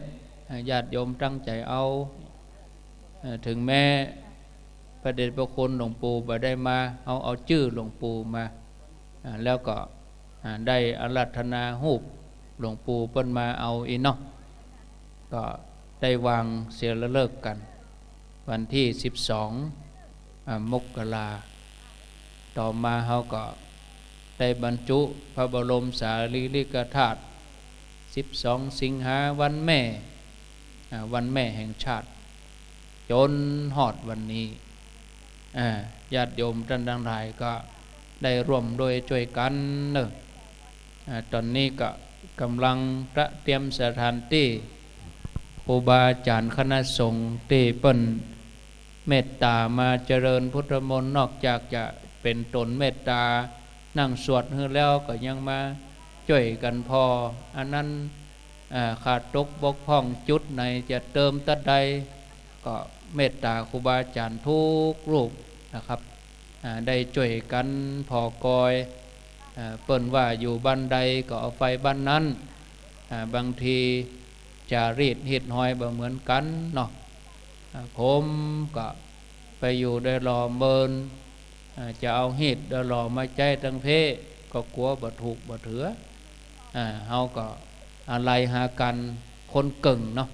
อ่า ญาติโยมตั้งใจ๋เอา เอ่อ ถึงแม้พระเดชพระคุณหลวงปู่บ่ได้มา เอา เอาจื้อหลวงปู่มา อ่า แล้วก็ อ่า ได้อาราธนาฮูปหลวงปู่เปิ้นมาเอาอี้เนาะ ก็ได้วางเสียละฤกษ์กั๋น วันตี้สิบสอง อ่า มกรา ต่อมาเฮาก็ได้บรรจุพระบรมสารีริกธาตุ สิบสอง สิงหา วันแม่ อ่า วันแม่แห่งชาติ จ๋นฮอดวันนี้ อ่า ญาติโยมต้านตังหลายก็ได้ร่วมด้วยจ้วยกั๋นเนาะ อ่า ต๋อนนี้ก็ก่ำลังตระเตรียมสถานตี้ ครูบาอาจ๋ารย์คณะสงฆ์ตี้เปิ้นเมตต๋ามาเจริญพุทธมนต์ นอกจากจะเป๋นต๋นเมตต๋านั่งสวดหื้อแล้ว ก็ยังมาจ้วยกั๋นผ่อ อันนั้น อ่า ขาดตกบกพร่องจุดไหนจะเติมตั๊ดใด ก็เมตต๋าครูบาอาจ๋ารย์กู้รูปนะครับ อ่า ได้จ้วยกั๋นผ่อกอย อ่า เปิ้นว่าอยู่บ้านใดก็เอาไฟบ้านนั้น อ่า บางทีจารีตฮีตฮอยบ่เหมือนกั๋นเนาะ อ่า ผมก็ไปอยู่ได้หล่อเมิน อ่า จะเอาฮีตได้หล่อมาใจ๊ตังเพ ก็กั๋วบ่ถูกบ่เถือ อ่า เฮาก็อาลัยหากั๋นคนเกิ่งเนาะ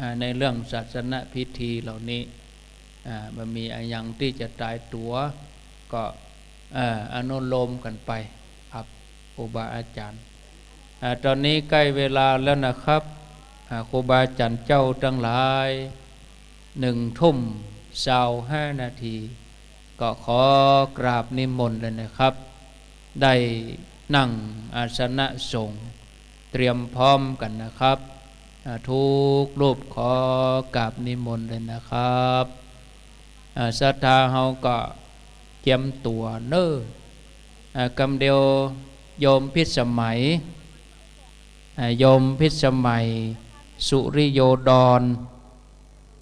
อ่า ในเรื่องศาสนพิธีเหล่านี้ อ่า บ่มีอะหยังตี้จะต๋ายตั๋ว ก็ เอ่อ อนุโลมกั๋นไปครับ ครูบาอาจ๋ารย์ อ่า ต๋อนนี้ใก้เวลาแล้วนะครับ อ่า ครูบาอาจ๋ารย์เจ้าตังหลาย หนึ่งทุ่มซาวห้านาที ก็ขอกราบนิมนต์เลยนะครับ ได้นั่งอาสนะสงฆ์ เตรียมพร้อมกั๋นนะครับ อ่า กู้รูปขอกราบนิมนต์เลยนะครับ อ่า ศรัทธาเฮาก็เจียมตั๋วเนาะ อ่า กำเดียวโยมพิสมัย อ่า โยมพิสมัย สุริโยดร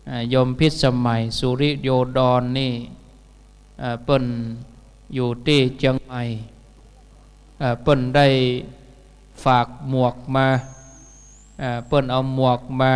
อ่า โยมพิสมัย สุริโยดรนี่ อ่า เปิ้นอยู่ตี้เจียงใหม่ อ่า เปิ้นได้ฝากหมวกมา อ่า เปิ้นเอาหมวกมา